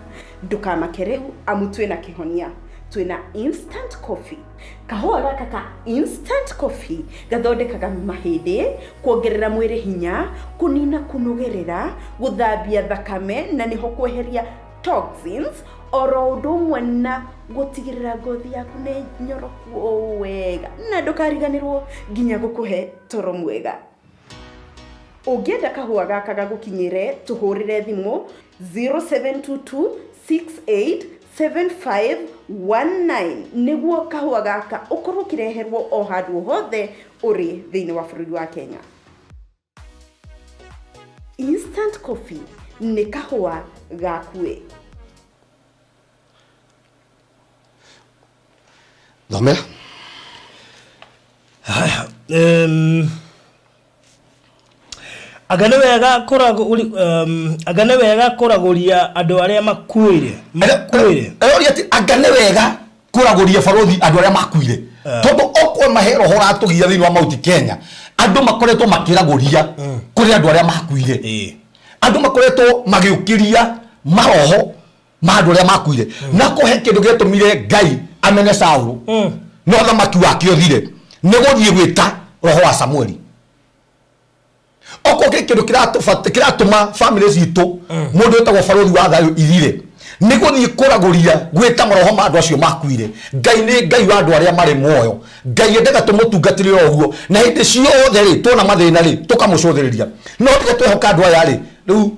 Ndũkamake rĩu amu twĩna kĩhonia. Twĩna instant coffee. Kahũa gaka ka instant coffee gathondekaga mahĩndĩ, kuongerera mwĩrĩ hinya, kũnina kũnogerera, gũthambia thakame na nĩho kweheria toxins, oro ũndũ ũmwe na gũtigĩrĩra ngothi yaku nĩ nyoroku o wega, na ndũkariganĩrwo nginya gũkũhe toro mwega. Ũngĩenda kahũa gaka gagũkinyĩre, tũhũrĩre thimũ 0722 687519 nĩguo kahũa gaka ũkorwo ũkĩreherwo o handũ hothe ũrĩ thĩinĩ wa bũrũri wa Kenya. Instant coffee nĩ kahũa gakuĩ. Thomera. Haya, Anga nĩ wega anga nĩ wega kũragũria andũ arĩa makuire makuire. Eroria ati anga nĩ wega kũragũria barothi andũ arĩa makuire, tondũ okorwo mahe roho ũratũgia thĩinĩ wa Mount Kenya, andũ makoretwo makĩragũria kũrĩ andũ arĩa makuire. Andũ makoretwo magĩũkĩria maroho ma andũ arĩa makuire, na kũhe kĩndũ gĩatũmire Ngai amene Saũlũ no thamaki wake ũthire nĩ gũthiĩ gwĩta roho wa Samueli. Okorwo kĩ kĩndũ kĩratũma family citũ, mũndũ wĩtagwo barothi wa thayũ ithire nĩ gũthiĩ kũragũria gwĩta maroho ma andũ acio makuire. Ngai nĩ Ngai wa andũ arĩa marĩ muoyo. Ngai endaga tũmũtungatĩre o ũguo, na hĩndĩ ciothe rĩ tuona mathĩna rĩ tũkamũcũthĩrĩria, no tiga twehoka andũ aya rĩ. Rĩu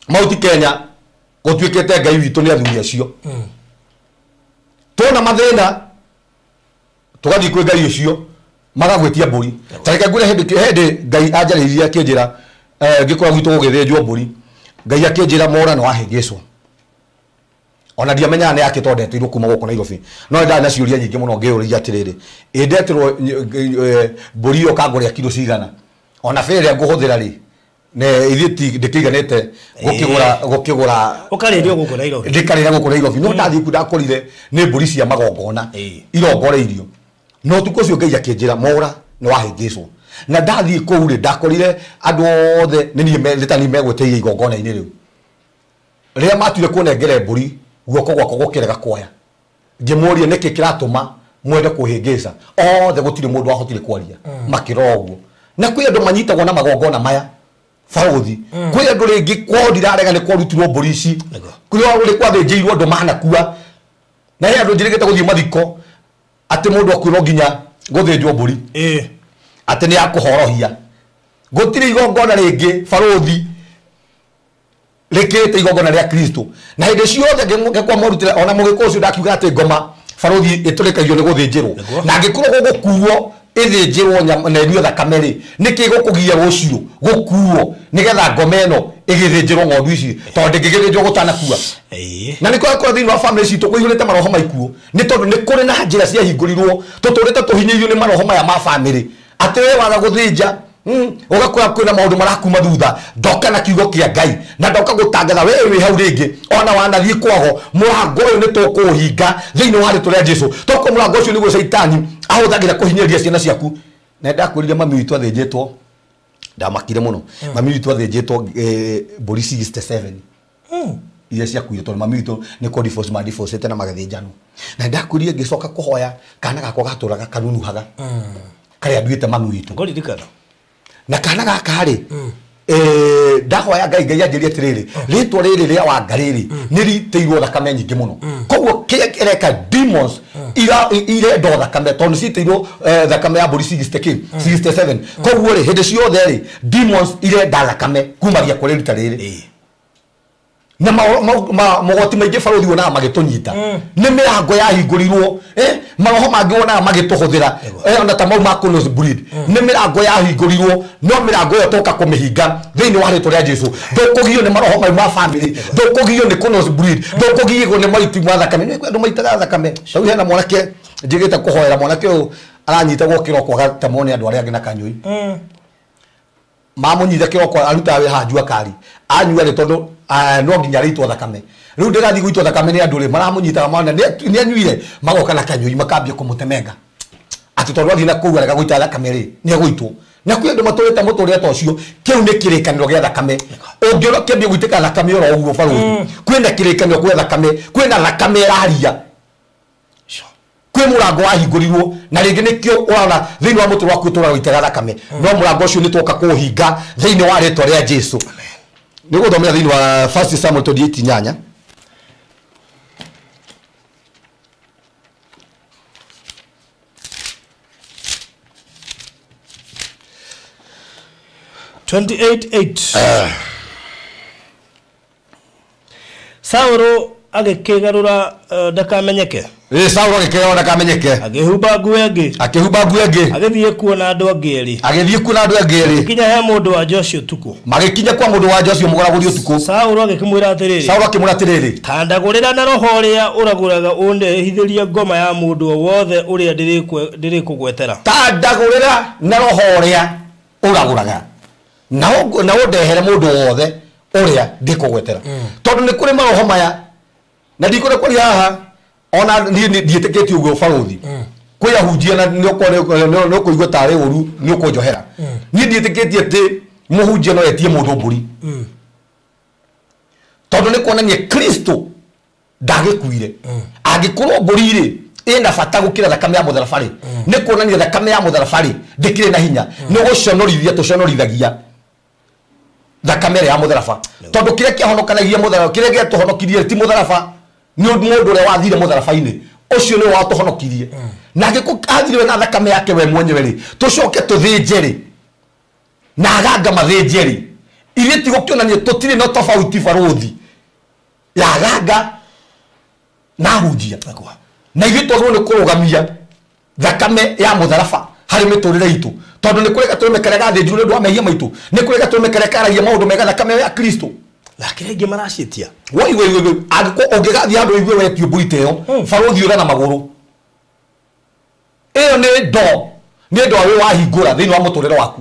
Mount Kenya gũtuĩkĩte Ngai witũ nĩ athuri acio. Tuona mathĩna tũgathiĩ kwĩ Ngai ũcio magagwĩtia mbũri. Ta reke ngwĩre, hĩndĩ Ngai anjarĩirie akĩnjĩra, ngĩkora gwitũ gũgĩthĩnjwo mbũri, Ngai akĩnjĩra, "Mora, nĩ wahĩngĩcwo." Ona ndiamenyaga nĩ yake tondũ ndetirwo kuma gũkũ Nairobi, no nĩ ndarĩ na ciũria nyingĩ mũno ngĩyũria atĩrĩrĩ, ĩ ndetirwo mbũri ĩyo kangũrĩa kiro cigana, ona bĩrĩ ĩrĩa ngũhũthĩra rĩ, ne ithuĩ ti ndĩkĩiganĩte gũkĩgũra. Ũkarĩrio gũkũ Nairobi. Ndĩkarĩra gũkũ Nairobi, no ndathiĩ kuo ndakorire nĩ mbũri cia magongona irongoreirio. No ũtukũ ũcio Ngai akĩnjĩra, "Mora, nĩ wahĩngĩcwo." Na ndathiĩ kũu rĩ, ndakorire andũ othe nĩ niĩ nĩ ta niĩ megwĩtĩire igongona-inĩ rĩu. Rĩrĩa matuire kũnengere mbũri, guoko gwakwa gũkĩrega kuoya. Ngĩmũria, "Nĩkĩ kĩratũma mwende kũhĩngĩca?" Othe gũtirĩ mũndũ wahotire kwaria, makĩrora ũguo. Na kwĩ andũ manyitagwo na magongona maya, barothi. Kwĩ andũ rĩngĩ kwao, ndirarega, nĩ kwarutirwo mbũri ici. Kwĩ rĩ kwathĩnjĩirwo andũ manakua, na he andũ njĩrĩgĩte gũthiĩ mathiko atĩ mũndũ akue no nginya gũthĩnjwo mbũri, atĩ nĩ ya kũhorohia. Gũtirĩ igongona rĩngĩ, barothi, rĩkĩrĩte igongona rĩa Kristo. Na hĩndĩ ciothe ngĩkwa morutĩra ona mũgĩkũ ũcio ndakiuga atĩ ngoma, barothi, ĩtũrĩkagio nĩ gũthĩnjĩrwo. Na angĩkorwo gũgũkuo ĩthĩnjĩrwo nyama na ĩnyue thakame rĩ, nĩkĩ gũkũgia rũciũ gũkuo nĩgetha ngoma ĩno ĩgĩthĩnjĩrwo ng'ondu ici, tondũ ndĩngĩgĩthĩnjwo gũtanakua? Na nĩ kũrakora thĩinĩ wa family citũ kũihũrĩte maroho maikuũ, nĩ tondũ nĩ kũrĩ na njĩra ciahingũrirwo. Tũtũrĩte tũhinyĩirio nĩ maroho maya ma family, atĩ we waga gũthĩnja, ũgakora kwĩna maũndũ marakuma thutha. Ndoka na kiugo kĩa Ngai na ndoka gũtangatha we wĩ hau rĩngĩ, ona wanathiĩ kwago, mũrango ũyũ nĩ tũkũũhinga thĩinĩ wa rĩtwa rĩa Jesu. Toko mũrango ũcio nĩguo caitani ahũthagĩra kũhinyĩrĩria ciana ciaku. Na ndakwĩrire mami witũ athĩnjĩtwo, ndamakire mũno. Mami witũ athĩnjĩtwo mbũri 67 iria ciakuire, tondũ mami witũ nĩ kũ divorce ma divorce na magathĩnjanwo. Na ndakwĩrire ngĩcoka kũhoya kana gakwa gatũraga kanunuhaga karĩa nduĩte mami witũ. Ngũririkana. Na kana gaka rĩ, ndahoya Ngai, Ngai anjĩrie atĩrĩrĩ, rĩtwa rĩrĩ rĩa Wanga rĩrĩ nĩ ritĩirwo thakame nyingĩ mũno, koguo kĩrĩa kĩreka demons irenda o thakame, tondũ nĩ citĩirwo thakame ya mbũri 60 kĩ 67. Koguo rĩ, hĩndĩ ciothe rĩ, demons irenda thakame kumagia kũrĩ rita rĩrĩ. Na mogwati maingĩ, barothi, wonaga magĩtũnyita nĩ mĩrango yahingũrirwo, maroho mangĩ wonaga magĩtũhũthĩra, ona ta mau ma close breed, nĩ mĩrango yahingũrirwo. No mĩrango ĩyo toka kũmĩhinga thĩinĩ wa rĩtwa rĩa Jesu. Ndũkũgio nĩ maroho mau ma family, ndũkũgio nĩ close breed, ndũkũgio nĩ maiti ma thakame. Nĩ kwĩ andũ maitaga thakame. Rĩu hena mwanake njĩgĩte kũhoera, mwanake ũyũ aranyitagwo kĩroko agatemwo nĩ andũ arĩa angĩ na kanyũi. Mamũnyita kĩroko, arutaga wĩra haha jua kari, anyua rĩ, tondũ no nginya rĩitwo thakame. Rĩu ndĩrathiĩ gũitwo thakame nĩ andũ rĩ, maramũnyitaga mona nĩ anyuire, magoka na kanyũi makambia kũmũtemenga, atĩ tondũ athiĩ na kũu arega gũita thakame rĩ, nĩ egũitwo. Na kwĩ andũ matũrĩte mũtũrĩre ta ũcio. Kĩu nĩ kĩrĩkanĩro gĩa thakame. Ũngĩona kĩambia gũitĩka thakame oro ũguo, barũthi, kwĩna kĩrĩkanĩro gĩa thakame, kwĩna thakame ĩraria, kwĩ mũrango wahingũrirwo. Na rĩngĩ nĩkĩo ũrona thĩinĩ wa mũtũrĩre waku ũtũraga gũitaga thakame, no mũrango ũcio nĩ twoka kũũhinga thĩinĩ wa rĩtwa rĩa Jesu. Nĩ gũthomera thĩinĩ wa First Samuel 28 inyanya. 28:8. Saũlũ agĩkĩgarũra ndakamenyeke. Ĩ, Saũlũ agĩkĩrwo ndakamenyeke. Akĩhumba nguo ĩngĩ. Akĩhumba nguo ĩngĩ. Agĩthiĩ kuona andũ angĩ erĩ. Agĩthiĩ kuona andũ angĩ erĩ. Kinya he mũndũ wa nja ũcio ũtukũ. Magĩkinya kwa mũndũ wa nja ũcio mũgaragũri ũtukũ. Saũlũ agĩkĩmwĩra atĩrĩrĩ, Saũlũ akĩmwĩra atĩrĩrĩ, ta ndagũrĩra na roho ũrĩa ũragũraga, ũndehithĩrie ngoma ya mũndũ o wothe ũrĩa ndĩrĩkũgwetera. Ta ndagũrĩra na roho ũrĩa ũragũraga. Na ũndehere mũndũ wothe ũrĩa ndĩkũgwetera. Tondũ nĩ kũrĩ maroho maya na ndikũrĩ kwaria haha ona niĩ ndiĩtĩkĩtie ũguo barũthi. Kwĩ ahunjia na nĩ ũkũigua tarĩ ũru nĩ ũkũnjohera. Niĩ ndiĩtĩkĩtie atĩ mũhunjia no etie mũndũ mbũri. Tondũ nĩ kuonania Kristo ndagĩkuire. Angĩkorwo mbũri rĩ ĩna bata gũkĩra thakame ya mũtharaba rĩ, nĩ kuonania thakame ya mũtharaba rĩ ndĩkĩrĩ na hinya. Nĩ gũconorithia tũconorithagia thakame ĩrĩa ya mũtharaba. Tondũ kĩrĩa kĩahonokanagia mũtharaba, kĩrĩa gĩatũhonokirie ti mũtharaba, nĩ mũndũ ũrĩa wathire mũtharaba-inĩ ũcio nĩwe watũhonokirie. Na angĩkorwo athire na thakame yake we mwenyewe rĩ, tũcoke tũthĩnje rĩ, na aganga mathĩnje rĩ, ithuĩ ti gũkĩonania tũtirĩ na tofauti barũthi ya aganga na ahunjia. Na ithuĩ twagĩrĩirwo nĩ kũrũgamia thakame ya mũtharaba harĩ mĩtũrĩre itũ. Tondũ nĩ kũrĩ gatũrũme karĩa gathĩnjirwo nĩ ũndũ wa mehia maitũ, nĩ kũrĩ gatũrũme karĩa karagia maũndũ mega thakame ya Kristo. Na kĩrĩa ingĩ maraciĩtia. Woi woi woi, angĩkorwo ũngĩgathiĩ handũ ũigue wetio mbũri ta ĩyo, barũthi ũra na magũrũ. Ĩyo nĩ ndo, nĩ ndo wĩ wahingũra thĩinĩ wa mũtũrĩre waku.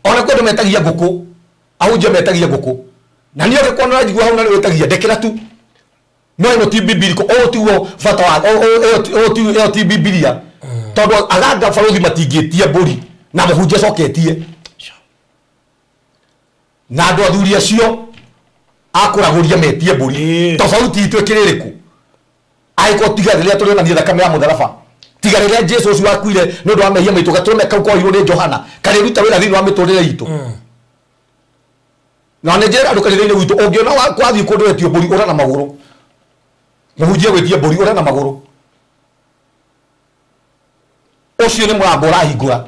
Ona kwĩ andũ metagia ngũkũ, ahunjia metagia ngũkũ. Na niĩ ũngĩkorwo nĩ ũranjigua hau na nĩ wĩtagia, ndekera tu. No ĩno ti bibiliko, ũyũ tiguo bata wa, ĩyo ti Bibilia. Tondũ aganga barũthi matingĩtia mbũri na mũhunjia acoketie. Na andũ athuri acio akũragũria metie mbũri. Tofauti itũ ĩkĩrĩ ĩrĩkũ? Angĩkorwo tiga rĩrĩa tũrĩonania thakame ya mũtharaba, tiga rĩrĩa Jesũ ũcio wakuire nĩ ũndũ wa mehia maitũ, gatũrũme kau korirwo nĩ Johana karĩruta wĩra thĩinĩ wa mĩtũrĩre itũ. Na nĩ njĩra andũ kanitha-inĩ gwitũ, ũngĩona kwathiĩ kũndũ wetio mbũri ũra na magũrũ. Mũhunjia gwĩtia mbũri ũra na magũrũ. Ũcio nĩ mũrango ũrahingũra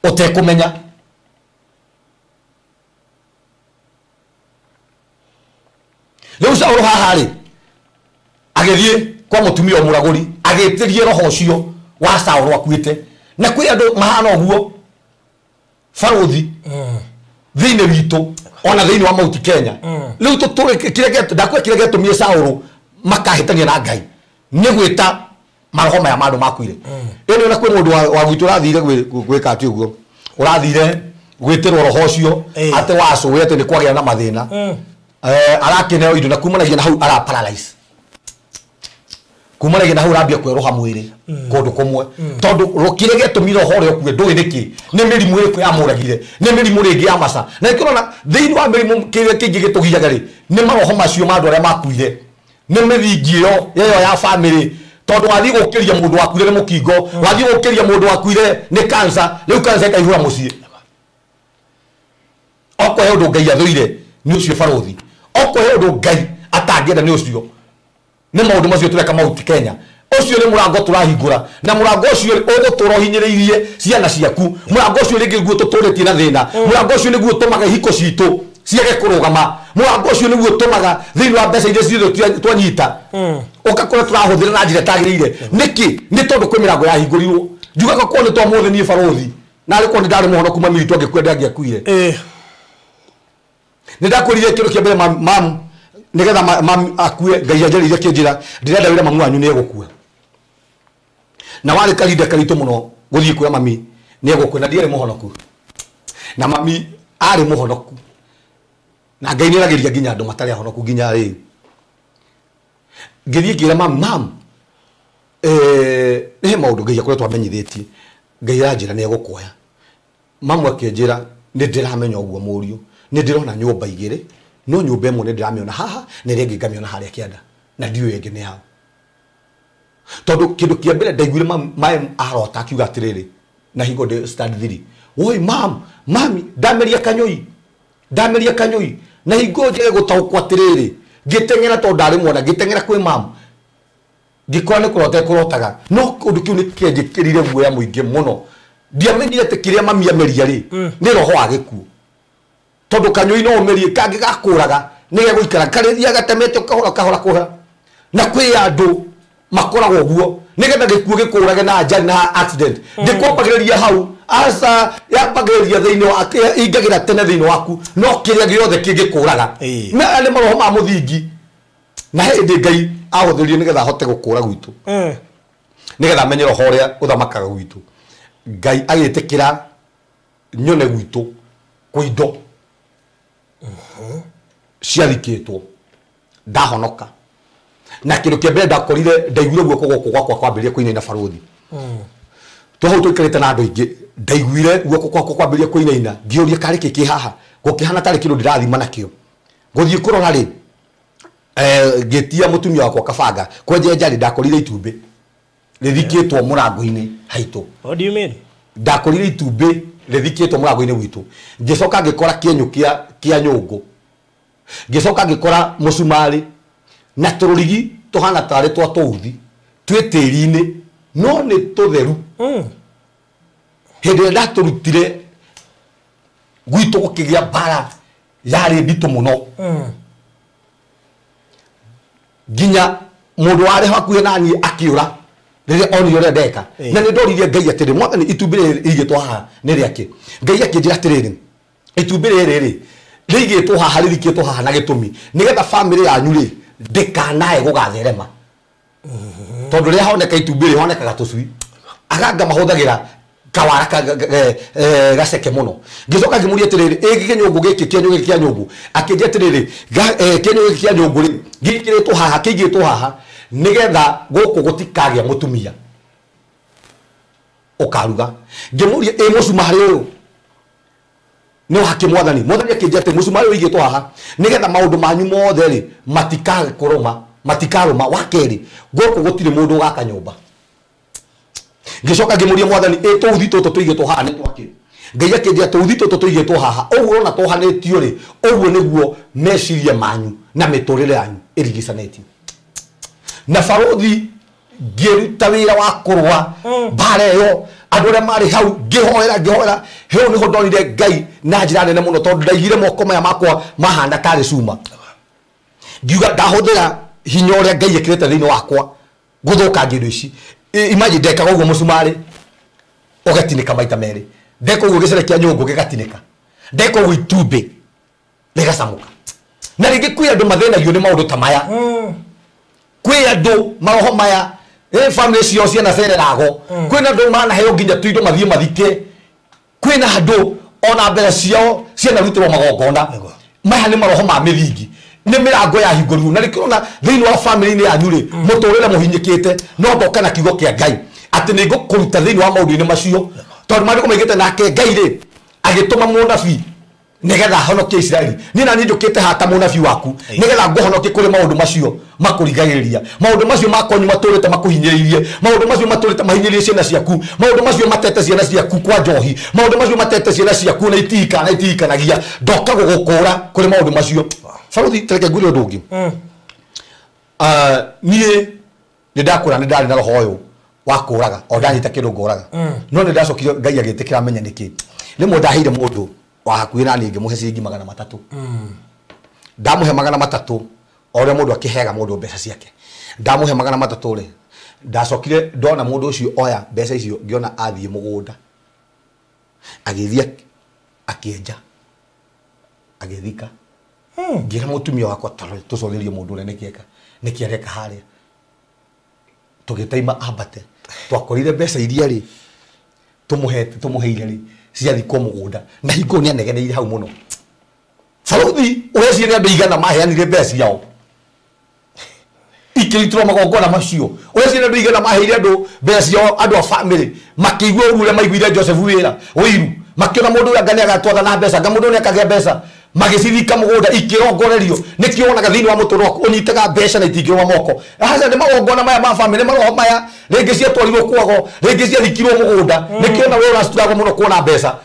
ũtekũmenya. Rĩu Saũlũ haha rĩ, agĩthiĩ kwa mũtumia mũragũri, agĩtĩrie roho ũcio wa Saũlũ akuĩte. Na kwĩ andũ mahana ũguo barũthi thĩinĩ witũ ona thĩinĩ wa Mount Kenya. Rĩu tũtũre kĩrĩa ndakwĩra kĩrĩa gĩatũmire Saũlũ makahĩtania na Ngai nĩ gwĩta maroho maya ma andũ makuire. Ĩno na kwĩ mũndũ wa gwitũ ũrathire gwĩka atĩ ũguo, ũrathire gwĩtĩrwo roho ũcio atĩ wacũĩ atĩ nĩ kwagĩa na mathĩna. Arakĩneo indo na kumanagia na hau ara paralyze. Kumanagia na hau arambia kwerũha mwĩrĩ kũndũ kũmwe. Tondũ kĩrĩa gĩatũmire roho ũrĩa ũkue ndũĩ nĩkĩ, nĩ mĩrimũ ĩrĩkũ yamũragire, nĩ mĩrimũ rĩngĩ ya maca. Na nĩkĩo ũrona thĩinĩ wa mĩrimũ kĩrĩa kĩngĩ gĩtũgiaga rĩ, nĩ maroho macio ma andũ arĩa makuire, nĩ mĩthingi ĩyo ya family. Tondũ wathiĩ gũkĩria mũndũ wakuire nĩ mũkingo, wathiĩ gũkĩria mũndũ wakuire nĩ cancer, rĩu cancer ĩkaihũra mũciĩ. Okorwo he ũndũ Ngai athũire nĩ ũcio barũthi, okorwo he ũndũ Ngai atangĩenda nĩ ũcio, nĩ maũndũ macio tũreka Mount Kenya. Ũcio nĩ mũrango tũrahingũra, na mũrango ũcio ũgũtũra ũhinyĩrĩirie ciana ciaku. Mũrango ũcio rĩngĩ nĩguo tũtũrĩtie na thĩna, mũrango ũcio nĩguo ũtũmaga ihiko citũ ciage kũrũgama, mũrango ũcio nĩguo ũtũmaga thĩinĩ wa mbeca iria ciothe twanyita ũgakora tũrahũthĩra na njĩra ĩtagĩrĩire. Nĩkĩ? Nĩ tondũ kwĩ mĩrango yahingũrirwo. Njugaga korwo nĩ twa mũthĩ niĩ barũthi, na arĩ korwo nĩ ndarĩ mũhonoku mami witũ angĩkua ndangĩakuire. Nĩ ndakwĩrire kĩndũ kĩa mbere mamu, nĩgetha mami akue, Ngai anjarĩirie akĩnjĩra ndĩrenda wĩra mamu wanyu nĩ egũkua. Na warĩ kahinda karitũ mũno gũthiĩ kwĩra mami nĩ egũkua, na ndiarĩ mũhonoku. Na mami arĩ mũhonoku. Na Ngai nĩ aragĩria nginya andũ matarĩ ahonoku nginya rĩu. Ngĩthiĩ ngĩra mami, mam, nĩ he maũndũ Ngai akoretwo amenyithĩtie, Ngai aranjĩra nĩ egũkuoya. Mamu akĩnjĩra nĩ ndĩramenya ũguo mũriũ, nĩ ndĩrona nyũmba igĩrĩ, no nyũmba ĩmwe nĩ ndĩramĩona haha na ĩrĩa ĩngĩ ngamĩona harĩa kĩanda, na ndiũĩ ĩngĩ nĩ hau. Tondũ kĩndũ kĩa mbere ndaiguire maĩ arota akiuga atĩrĩrĩ, na hingo ndĩ stand 3, woi mam, mami ndameria kanyũi, ndameria kanyũi, na hingo njage gũtaũkwo atĩrĩrĩ, ngĩteng'era tondũ ndarĩ mwana, ngĩteng'era kwĩ mam, ngĩkora nĩ kũrota kũrotaga. No kĩndũ kĩu nĩ kĩanjĩkĩrire guoya mũingĩ mũno. Ndiamenyire atĩ kĩrĩa mami ameria rĩ, nĩ roho wa gĩkuũ. Tondũ kanyũi no ũmerie kangĩgakũraga nĩ gegũikara karĩthiaga gatemete kahora kahora kũhora. Na kwĩ andũ makoragwo ũguo nĩgetha gĩkuũ gĩkũrage na ajali na accident. Ndĩkwambagĩrĩria hau, aca yambagĩrĩria thĩinĩ wa ingagĩra tene thĩinĩ waku, no kĩrĩa gĩothe kĩngĩkũraga. Na nĩ maroho ma mũthingi. Na hĩndĩ Ngai ahũthĩrire nĩgetha ahote gũkũra gwitũ, nĩgetha amenye roho ũrĩa ũthamakaga gwitũ. Ngai agĩtĩkĩra nyone gwitũ kwĩ indo ciathikĩtwo ndahonoka na kĩndũ kĩa mbere ndakorire ndaiguire guoko gũkũ gwakwa kwambĩrĩria kũinaina barũthi to hau tũikarĩte na andũ aingĩ ndaiguire guoko gwakwa kwambĩrĩria kũinaina ngĩũria karĩ kĩ kĩ haha gũkĩhana tarĩ kĩndũ ndĩrathima nakĩo gũthiĩ kũrora rĩ ngĩtia mũtumia wakwa kabanga kwenjenja rĩ ndakorire itumbĩ rĩthikĩtwo mũrango-inĩ haitũ. What do you mean? Ndakorire itumbĩ rĩthikĩtwo mũrango-inĩ gwitũ ngĩcoka ngĩkora kĩenyũ kĩa nyũngũ ngĩcoka ngĩkora mũcumarĩ na tũrũrigi tũhana tarĩ twa tũuthi twĩ tĩri-inĩ no nĩ tũtheru. Hĩndĩ ĩrĩa ndatũrutire gwitũ gũkĩgĩa mbara yarĩ nditũ mũno nginya mũndũ warĩ hakuhĩ na niĩ akĩũra rĩrĩa onire ũrĩa ndeka na nĩ ndoririe Ngai atĩrĩ mwathani itumbĩ rĩrĩ rĩigĩtwo haha nĩ rĩakĩ Ngai akĩnjĩra atĩrĩrĩ itumbĩ rĩrĩ rĩ rĩigĩtwo haha rĩthikĩtwo haha na gĩtũmi nĩgetha bamĩrĩ yanyu rĩ ndĩkanae gũgatherema tondũ rĩrĩa honeka itumbĩ rĩ honekaga tũcui aganga mahũthagĩra kawara gaceke mũno ngĩcoka ngĩmũria atĩrĩrĩ ĩ kĩnyũngũ gĩkĩ kĩenyũ gĩkĩ kĩa nyũngũ akĩnjĩra atĩrĩrĩ kĩenyũ gĩkĩ kĩa nyũngũ rĩ gĩkĩrĩtwo haha kĩigĩtwo haha nĩgetha gũkũ gũtikagĩa mũtumia ũkaruga ngĩmũria ĩ mũcumarĩ ũyũ nĩ wake mwathani mwathani akĩnjĩra atĩ mũcumarĩ ũyũ ũigĩtwo haha nĩgetha maũndũ manyu mothe rĩ matikakũrũma matikarũma wa kerĩ gũkũ gũtirĩ mũndũ ũgaka nyũmba ngĩcoka ngĩmũria mwathani ĩ tũuthi tũtũ tũigĩtwo haha nĩ twakĩ Ngai akĩnjĩra tũuthi tũtũ tũigĩtwo haha ũguo ũrona twohanĩtio rĩ ũguo nĩguo meciria manyu na mĩtũrĩre yanyu ĩrigicanĩtio na barũthi ngĩruta wĩra wa kũrũa mbara ĩyo andũ arĩa marĩ hau ngĩhoera ngĩhoera hau nĩho ndonire Ngai na njĩra nene mũno tondũ ndaigire moko maya makwa mahana tarĩ cuma ngiuga ndahũthĩra hinya ũrĩa Ngai ekĩrĩte thĩinĩ wakwa gũthũkangia indo ici imagine ndekaga ũguo mũcumarĩ ũgatinĩka maita merĩ ndeka ũguo gĩcere kĩa nyũngũ gĩgatinĩka ndeka ũguo itumbĩ rĩgacamũka na rĩngĩ kwĩ andũ mathĩnagio nĩ maũndũ ta maya kwĩ andũ maroho maya family ciao ciana cererago kwĩna andũ manaheo nginya tũindo mathiĩ mathike kwĩna andũ ona mbere ciao cianarutĩrwo magongona maya nĩ maroho ma mĩthingi nĩ mĩrango yahingũrirwo na nĩkĩo ũrona thĩinĩ wa family-inĩ yanyu rĩ mũtũrĩre mũhinyĩkĩte no ndoka na kiugo kĩa Ngai atĩ nĩ ngũkũruta thĩinĩ wa maũndũ-inĩ macio tondũ maandĩko maigĩte nake Ngai rĩ agĩtũma mũnabii nĩgetha ahonokie Isiraeli niĩ na niĩ njũkĩte haha ta mũnabii waku nĩgetha ngũhonokie kũrĩ maũndũ macio makũrigagĩrĩria maũndũ macio makwanyu matũrĩte makũhinyĩrĩirie maũndũ macio matũrĩte mahinyĩrĩrie ciana ciaku maũndũ macio matete ciana ciaku kwa njohi maũndũ macio matete ciana ciaku na itihikana na itihikanagia ndoka gũgũkũra kũrĩ maũndũ macio barũthi tareke ngwĩre ũndũ ũngĩ niĩ nĩ ndakũra nĩ ndarĩ na roho ũyũ wa kũraga o ndanyita kĩndũ ngũraga no nĩ ndacokire Ngai agĩtĩkĩra menya nĩkĩ rĩmwe ndaheire mũndũ wa hakuhĩ na niĩ ngĩmũhe ciringi 300 ndamũhe 300 o ũrĩa mũndũ akĩheaga mũndũ mbeca ciake ndamũhe 300 rĩ ndacokire ndona mũndũ ũcio oya mbeca icio ngĩona athiĩ mũgũnda agĩthiĩ akĩenja agĩthika ngĩra mũtumia wakwa tũcotherie mũndũ ũrĩa nĩkĩeka nĩkĩ areka harĩa tũgĩtaima ambate twakorire mbeca iria rĩ tũmũheire rĩ ciathikwo mũgũnda na hingo nĩ anegeneire hau mũno barũthi ũreciria nĩ andũ igana maheanire mbeca ciao ikĩrutĩrwo magongona macio ũreciria nĩ andũ igana maheire andũ mbeca ciao andũ a bamĩrĩ makĩigua ũru ũrĩa maiguire Joseph wĩra ũiru makĩona mũndũ ũrĩa anga nĩ agatwatha na mbeca anga mũndũ ũrĩa akagĩa mbeca magĩcithika mũgũnda ikĩrongorerio nĩkĩo wonaga thĩinĩ wa mũtũrĩre waku ũnyitaga mbeca na itingĩrũma moko aca nĩ magongona maya ma bamĩrĩ maroho maya rĩngĩ ciatwarirwo kwago rĩngĩ ciathikirwo mũgũnda nĩkĩo na we ũracituragwo mũno kuona mbeca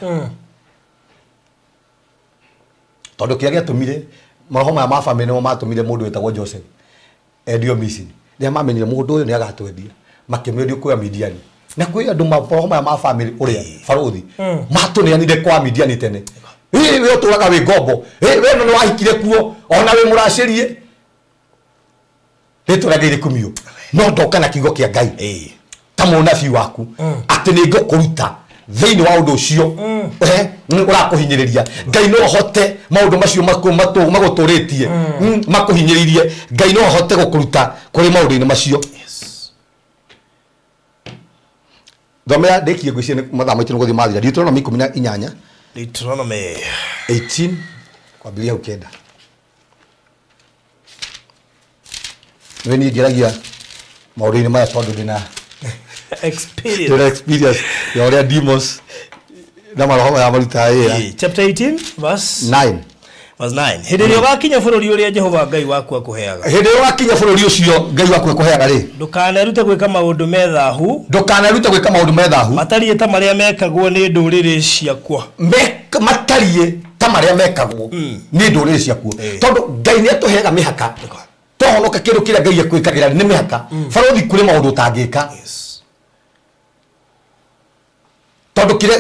tondũ kĩrĩa gĩatũmire maroho maya ma bamĩrĩ nĩmo matũmire mũndũ wĩtagwo Joseph endio Misiri rĩrĩa mamenyire mũndũ ũyũ nĩ agatwendia makĩmwendia kwĩ Midiani na kwĩ andũ maroho maya ma bamĩrĩ ũrĩa barũthi matũneanire kwa Midiani tene we ũtũraga wĩ ngombo we no nĩwahikire kuo ona wĩ mũracĩrie rĩtwa rĩa Ngai rĩkumio no ndoka na kiugo kĩa Ngai ta mũnabii waku atĩ nĩ ngũkũruta thĩinĩ wa ũndũ ũcio ũrakũhinyĩrĩria Ngai no ahote maũndũ macio magũtũrĩtie makũhinyĩrĩirie Ngai no ahote gũkũruta kũrĩ maũndũ-inĩ macio thomera ndĩkie ngwĩciria mathaa maitũ nĩ gũthiĩ mathira Deuteronomy 18 Deuteronomy 18 kwambĩrĩria hau 9. Nĩ niĩ ngeragia maũndũ-inĩ maya tondũ ndĩna experience. Ndĩna experience ya ũrĩa demons na maroho maya marutaga wĩra. Chapter 18 verse 9. Verse 9. Hĩndĩ ĩrĩa ũgakinya bũrũri ũrĩa Jehova Ngai waku akũheaga. Hĩndĩ ĩrĩa ũgakinya bũrũri ũcio Ngai waku akũheaga rĩ, ndũkanerute gwĩka maũndũ me thahu. Ndũkanerute gwĩka maũndũ me thahu. Matariĩ ta marĩa mekagwo nĩ ndũrĩrĩ ciakuo. Matariĩ ta marĩa mekagwo nĩ ndũrĩrĩ ciakuo. Tondũ Ngai nĩ atũheaga mĩhaka. Twahonoka kĩndũ kĩrĩa Ngai ekwĩkagĩra nĩ mĩhaka. Barũthi kũrĩ maũndũ ũtangĩka. Tondũ kĩrĩa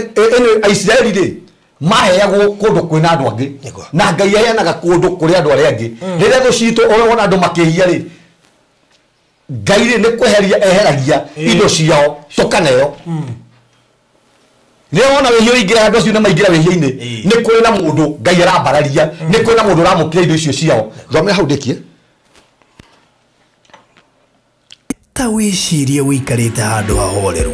Aisiraeli rĩ maheagwo kũndũ kwĩna andũ angĩ na Ngai aheanaga kũndũ kũrĩ andũ arĩa angĩ. Rĩrĩa thũ citũ ũrĩa wona andũ makĩhia rĩ, Ngai rĩ nĩ kweheria eheragia indo ciao tũkaneo. Rĩrĩa wona wĩhia ũingĩra andũ acio nĩ maingĩra wĩhia-inĩ, nĩ kũrĩ na mũndũ Ngai arambararia, nĩ kũrĩ na mũndũ ũramũkĩra indo icio ciao. Thomera hau ndĩkie. Ta wĩcirie wĩikarĩte handũ hahoreru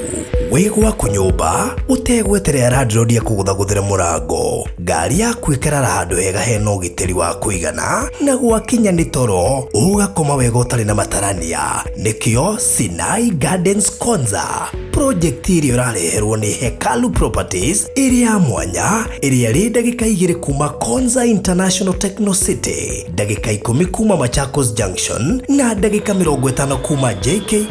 wĩ gwaku nyũmba ũtegweterera landlord akũgũthagũthĩre mũrango, ngari yaku ĩkarara handũ hega hena ũgitĩri wa kũigana, na gwakinya nĩ toro ũgakoma wega ũtarĩ na matarania. Nĩkĩo Sinai Gardens Konza project ĩrĩa ũrareherwo nĩ Hekalu Properties ĩrĩa ya mwanya, ĩrĩa ĩrĩ ndagĩka 2 kuma Konza International Techno City, ndagĩka 10 kuma Machakos Junction na ndagĩka 50 kuma JKIA.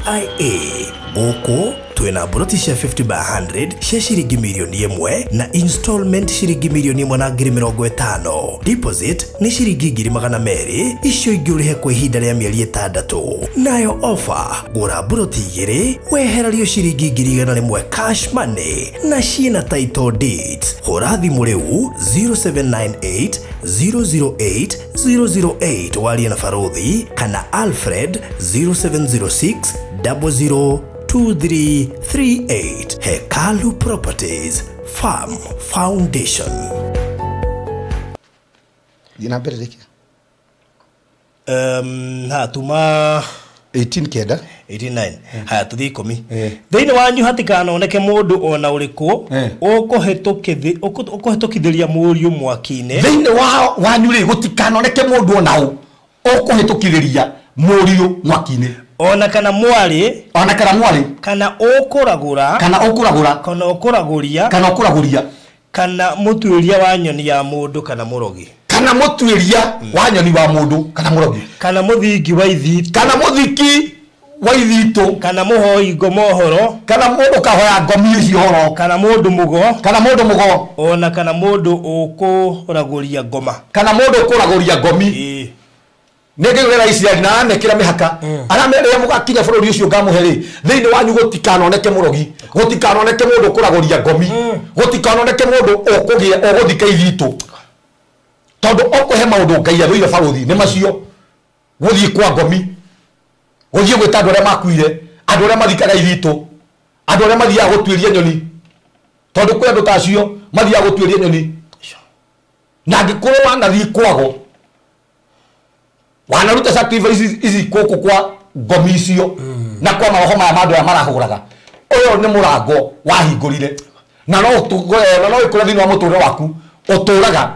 Gũkũ twĩna broti cia 50 by 100 cia ciringi mirioni 1 na installment ciringi mirioni 1 na ngiri 50. Deposit nĩ ciringi 200,000, icio ingĩ ũrĩhe kwa ihinda rĩa mĩeri 6. Nayo offer, gũra broti 2 wehererio ciringi 100,000 cash money na ciĩna title deeds. Hũra thimũ rĩu 0798 008 008 warie na Barothi kana Alfred 0706 00 2338. Hekalu Properties Farm Foundation. Jina mbere rĩkĩ? Ha tuma 18 kenda 89. Haya tuthi 10. Thĩinĩ wanyu hatikanoneke mũndũ ona ũrĩkũ ũkũhĩtũkithĩria mũriũ mwaki-inĩ. Thĩinĩ wanyu rĩ gũtikanoneke mũndũ ona ũ ũkũhĩtũkithĩria mũriũ mwaki-inĩ. Ona kana mwarĩ, ona kana mwarĩ, kana ũkũragũra, kana ũkũragũra, kana ũkũragũria, kana ũkũragũria, kana mũtuĩria wa nyoni ya mũndũ kana mũrogi, kana mũtuĩria wa nyoni wa mũndũ kana mũrogi, kana mũthingi wa ithitũ, kana mũthiki wa ithitũ, kana mũhoi ngoma ũhoro, kana mũndũ ũkahoya ngomi icio ũhoro, kana mũndũ mũgo, kana mũndũ mũgo, ona kana mũndũ ũkũragũria ngoma, kana mũndũ ũkũragũria ngomi. Nĩngĩgwĩra Isiraeli na aramekĩra mĩhaka, aramerĩra mũgakinya bũrũri ũcio ngamũhe rĩ, thĩinĩ wanyu gũtikanoneke mũrogi, gũtikanoneke mũndũ ũkũragũria ngomi, gũtikanoneke mũndũ ũkũgĩa ũgũthika ithitũ. Tondũ ũkũhe maũndũ Ngai athũire barũthi nĩ macio, gũthiĩ kwa ngomi, gũthiĩ gwĩta andũ arĩa makuire, andũ arĩa mathikaga ithitũ, andũ arĩa mathiaga gũtuĩria nyoni, tondũ kwĩ andũ ta acio mathiaga gũtuĩria nyoni. Na angĩkorwo wanathiĩ kwago, wanaruta sacrifice ici gũkũ kwa ngomi icio na kwa maroho maya ma andũ aya marahũraga, ũyũ nĩ mũrango wahingũrire na no ĩkũre thĩinĩ wa mũtũrĩre waku ũtũraga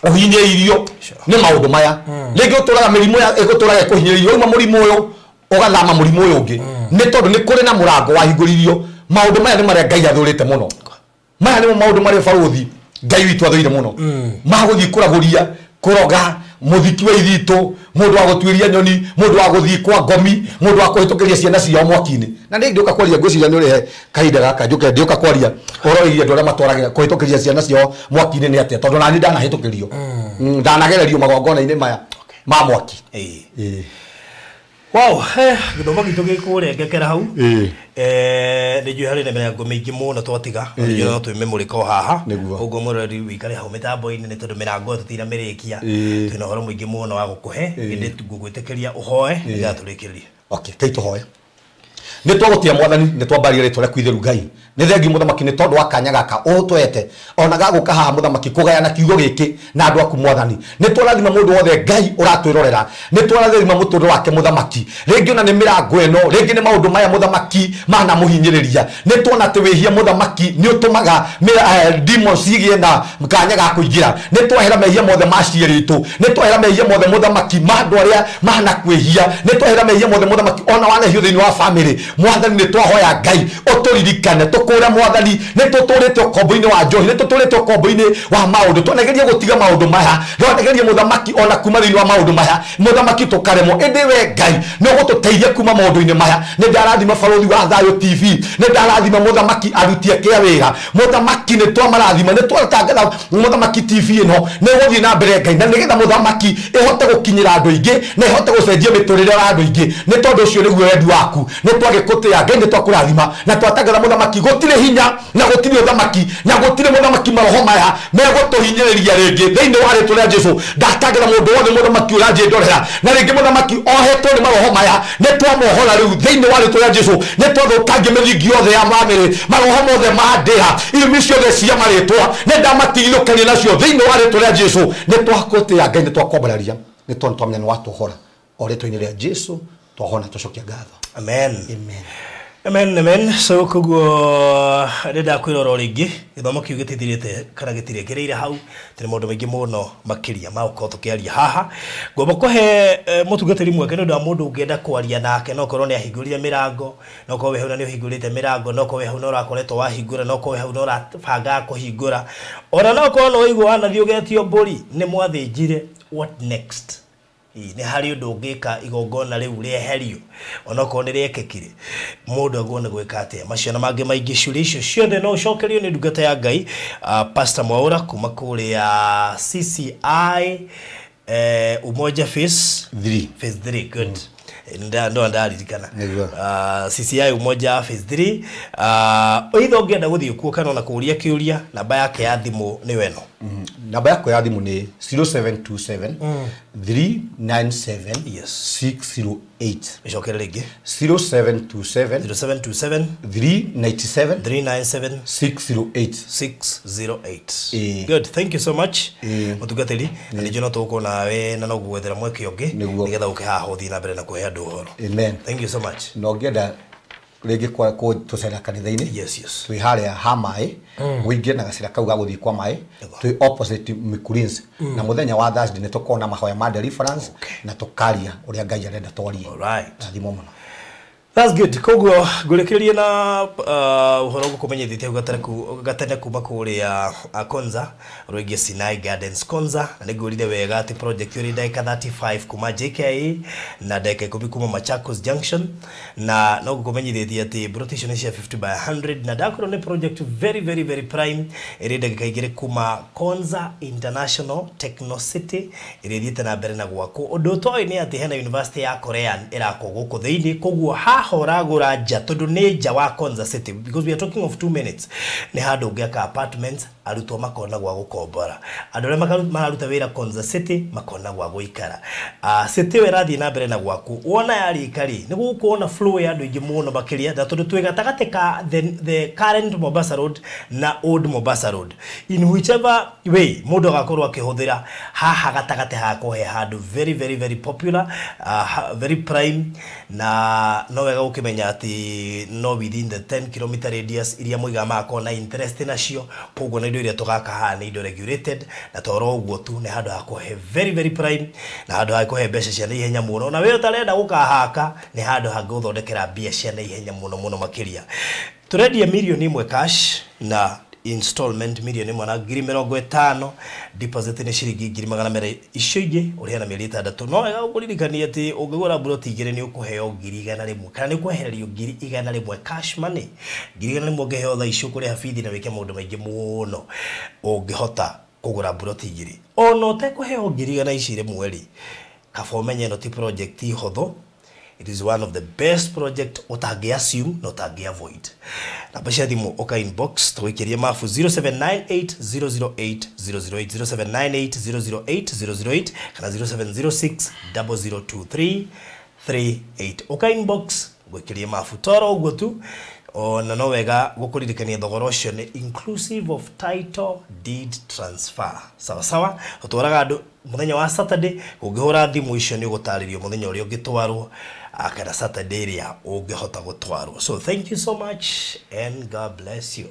ũhinyĩrĩirio nĩ maũndũ maya. Rĩngĩ ũtũraga mĩrimũ ĩgũtũraga ĩkũhinyĩrĩirio, wauma mũrimũ ũyũ ũgathama mũrimũ ũyũ ũngĩ, nĩ tondũ nĩ kũrĩ na mũrango wahingũririo. Maũndũ maya nĩ marĩa Ngai athũrĩte mũno. Maya nĩmo maũndũ marĩa barũthi Ngai witũ athũire mũno, ma gũthiĩ kũragũria, kũroga, mũthiki wa ithitũ, mũndũ wa gũtuĩria nyoni, mũndũ wa gũthiĩ kwa ngomi, mũndũ wa kũhĩtũkĩria ciana ciao mwaki-inĩ. Na nĩ ndĩũka kwaria, ngwĩciria nĩ ũrĩhe kahinda gaka njũke ndĩũka kwaria ũhoro wĩgiĩ andũ arĩa matwaragĩra kũhĩtũkĩria ciana ciao mwaki-inĩ nĩ atĩa, tondũ nani ndanahĩtũkĩrio, ndanagererio magongona-inĩ maya ma mwaki. Wow, gĩthomo gitũ gĩkũrengekera hau. Nĩ njũĩ harĩ na mĩrango mĩingĩ mũno twatiga, nĩ no twĩmĩmũrĩka o haha. Ũguo mũrori wĩikare hau mĩtambo-inĩ nĩ tondũ mĩrango ĩyo tũtinamĩrĩkia. Twĩna ũhoro mũingĩ mũno wa gũkũhe, ĩndĩ ngũgwĩtĩkĩria ũhoe nĩgetha tũrĩkĩrĩrie. Okay, kei tũhoe. Nĩ twagũtĩa Mwathani, nĩ twambaria rĩtwa rĩaku itheru Ngai, Nĩ thengi mũthamaki nĩ tondũ wa kanya gaka ũtwete ona gagũka haha mũthamaki kũgayana kiugo gĩkĩ na andũ aku mwathani. Nĩ twarathima mũndũ wothe Ngai ũratwĩrorera, nĩ twarathima mũtũrĩre wake mũthamaki, rĩngĩ ona nĩ mĩrango ĩno, rĩngĩ nĩ maũndũ maya mũthamaki manamũhinyĩrĩria. Nĩ tuona atĩ wĩhia mũthamaki nĩ ũtũmaga demons igĩe na kanya ga kũingĩra. Nĩ twahera mehia mothe ma ciĩrĩtũ, nĩ twahera mehia mothe mũthamaki ma andũ arĩa manakwĩhia, nĩ twahera mehia mothe mũthamaki ona wanehio thĩinĩ wa family mwathani. Nĩ twahoya Ngai ũtũririkane tũkũre mwathani. Nĩ tũtũrĩte ũkombo-inĩ wa njohi, nĩ tũtũrĩte ũkombo-inĩ wa maũndũ, twanageria gũtiga maũndũ maya, twanageria mũthamaki ona kuma thĩinĩ wa maũndũ maya mũthamaki tũkaremwo, ĩndĩ we Ngai nĩ ũgũtũteithia kuma maũndũ-inĩ maya. Nĩ ndarathima Barũthi wa Thayũ TV, nĩ ndarathima mũthamaki aruti ake a wĩra mũthamaki, nĩ twamarathima, nĩ twatangatha mũthamaki TV ĩno nĩ ĩgũthiĩ na mbere Ngai, na nĩgetha mũthamaki ĩhote gũkinyĩra andũ aingĩ na ĩhote gũcenjia mĩtũrĩre ya andũ aingĩ. Nĩ tondũ ũcio nĩguo wendi waku. Nĩ twagĩkũtĩa Ngai, nĩ twakũrathima na twatangatha mũthamaki gũtirĩ hinya na gũtirĩ ũthamaki na gũtirĩ mũthamaki maroho maya megũtũhinyĩrĩria rĩngĩ thĩinĩ wa rĩtwa rĩa Jesu. Ndatangatha mũndũ wothe mũthamaki ũranjĩndorera na rĩngĩ mũthamaki ohetwo nĩ maroho maya, nĩ twamuohora rĩu thĩinĩ wa rĩtwa rĩa Jesu. Nĩ twathũkangia mĩthingi yothe ya bamĩrĩ, maroho mothe ma ndĩra, irumi ciothe cia marĩtwa nĩ ndamatigithũkania nacio thĩinĩ wa rĩtwa rĩa Jesu. Nĩ twakũtĩa Ngai, nĩ twakwambararia, nĩ tondũ twamenya nĩ watũhora o rĩtwa-inĩ rĩa Jesu twahona tũcokia ngatho. Amen. Amen. Amen, amen. So koguo ndĩrenda kwĩrora rĩngĩ gĩthomo kĩu gĩtithirĩte kana gĩtirĩkĩrĩire hau, tũrĩ maũndũ maingĩ mũno makĩria ma gũkorwo tũkĩaria haha. Ngwamba kũhe mũtungatĩri mweke nĩ ũndũ wa mũndũ ũngĩenda kwaria nake, no korwo nĩ ahingũrire mĩrango, no korwo wĩ hau na nĩ ũhingũrĩte mĩrango, no korwo wĩ hau na ũrakoretwo wahingũra, no korwo wĩ hau na ũrabangaga kũhingũra, ona no korwo nĩ waigua wanathiĩ ũgetio mbũri nĩ mwathĩnjire, what next? Nĩ harĩ ũndũ ũngĩka igongona rĩu rĩeherio onokorwo nĩ rĩekĩkire, mũndũ agwo nĩ gwĩka atĩa? Macio na mangĩ maingĩ, ciũria icio ciothe no ũcokerio nĩ ndungata ya Ngai Pastor Mwaura kuma kũrĩa CCI Umoja Phase 3. Phase 3, good. Ndo ndaririkana. Nĩguo. CCI Umoja Phase 3. Either ũngĩenda gũthiĩ kuo kana ona kũũria kĩũria, namba yake ya thimũ nĩ ĩno. Namba yakwa ya thimũ nĩ 0727 397 Yes. 608. Ĩcokere rĩngĩ. 0727 0727 397 397 608. 608. Ĩĩ. Good, thank you so much. Ĩĩ. Mũtungatĩri, na ningĩ no tũgũkorwo nawe na no ngũgwethera mweke ũngĩ Nĩguo. nĩgetha ũke haha ũthiĩ na mbere na kũhe andũ ũhoro. Amen. Thank you so much. Na ũngĩenda rĩngĩ tũcera kanitha-inĩ, Yes, yes. twĩ harĩa ha maĩ, ũingĩre na gacĩra kau ga gũthiĩ kwa maĩ, twĩ opposite Mikurins, na mũthenya wa Thursday nĩ tũkorwo na mahoya ma deliverance na tũkaria ũrĩa Ngai arenda twarie. All right. Rathimwo mũno. That's good. Koguo ngũrĩkĩrĩrie na ũhoro ngũkũmenyithĩtie hau gatene kuma kũrĩa Konza rwĩgiĩ Sinai Gardens Konza, na nĩngwĩrire wega atĩ project ĩyo ĩrĩ ndagĩka 35 kuma JKIA na ndagĩka 10 kuma Machakos Junction, na no ngũkũmenyithĩtie atĩ plot icio nĩ cia 50 by 100, na ndakorwo nĩ project very very very prime ĩrĩ ndagĩka 2 kuma Konza International Techno City ĩrĩa ĩthiĩte na mbere na gwakwo. Ũndũ ũtoĩ nĩ atĩ hena university ya Korean ĩrakwo gũkũ thĩinĩ, koguo haha ũragũra nja tondũ nĩ nja wa Konza City, because we are talking of 2 minutes, nĩ handũ ũngĩaka apartments, arutwo makona gwa gũkombora, andũ arĩa mararuta wĩra Konza City makona gwa gũikara. City ĩyo ĩrathiĩ na mbere na gwakwo, wona yarĩka rĩ nĩ gũgũkorwo na flow ya andũ aingĩ mũno makĩria, na tondũ twĩ gatagatĩ ka the current Mombasa Road na old Mombasa Road, in whichever way mũndũ agakorwo akĩhũthĩra haha gatagatĩ hagakorwo he handũ very very very popular, very prime, na no wega gũkĩmenya atĩ no within the 10 km radius iria mũigaga magakorwo na interest nacio, koguo na indo iria tũgaka haha nĩ indo regulated, na toro ũguo tu nĩ handũ hakorwo he very very prime, na handũ hangĩkũhe mbeca cia naihenya mũno, na we ũtarenda gũkahaka nĩ handũ hangĩgũthondekera mbia cia naihenya mũno mũno makĩria. Tũrendia mirioni 1 cash na installment mirioni 1 na ngiri 50, deposit nĩ ciringi ngiri 200, icio ingĩ ũrĩhe na mĩeri 6. No wega gũkũririkania atĩ ũngĩgũra ploti 2 nĩ ũkũheo ngiri 100 kana nĩ ũkwehererio ngiri 100 cash money. Ngiri 100 ũngĩheo thaa icio ũkũrĩha bithi na wĩke maũndũ maingĩ mũno ũngĩhota kũgũra ploti 2. Ona ũtekũheo ngiri 100 ici rĩmwe rĩ, kaba ũmenye ĩno ti project hũthũ. It is one of the best project ũtangĩ assume na ũtangĩ avoid. Namba cia thimũ ũka inbox tũgũikĩrie mabu 0798 008 008, 0798 008 008 kana 0706 0023 38. Ũka inbox ngũikĩrie mabu toro ũguo tu. Ona no wega gũkũririkania thogora ũcio nĩ inclusive of title deed transfer. Sawa sawa, ũtwaraga andũ mũthenya wa Saturday. Ũngĩhũra thimũ icio nĩ ũgũtarĩrio mũthenya ũrĩa ũngĩtwarwo kana Saturday ĩrĩa ũngĩhota gũtwarwo. So thank you so much and God bless you.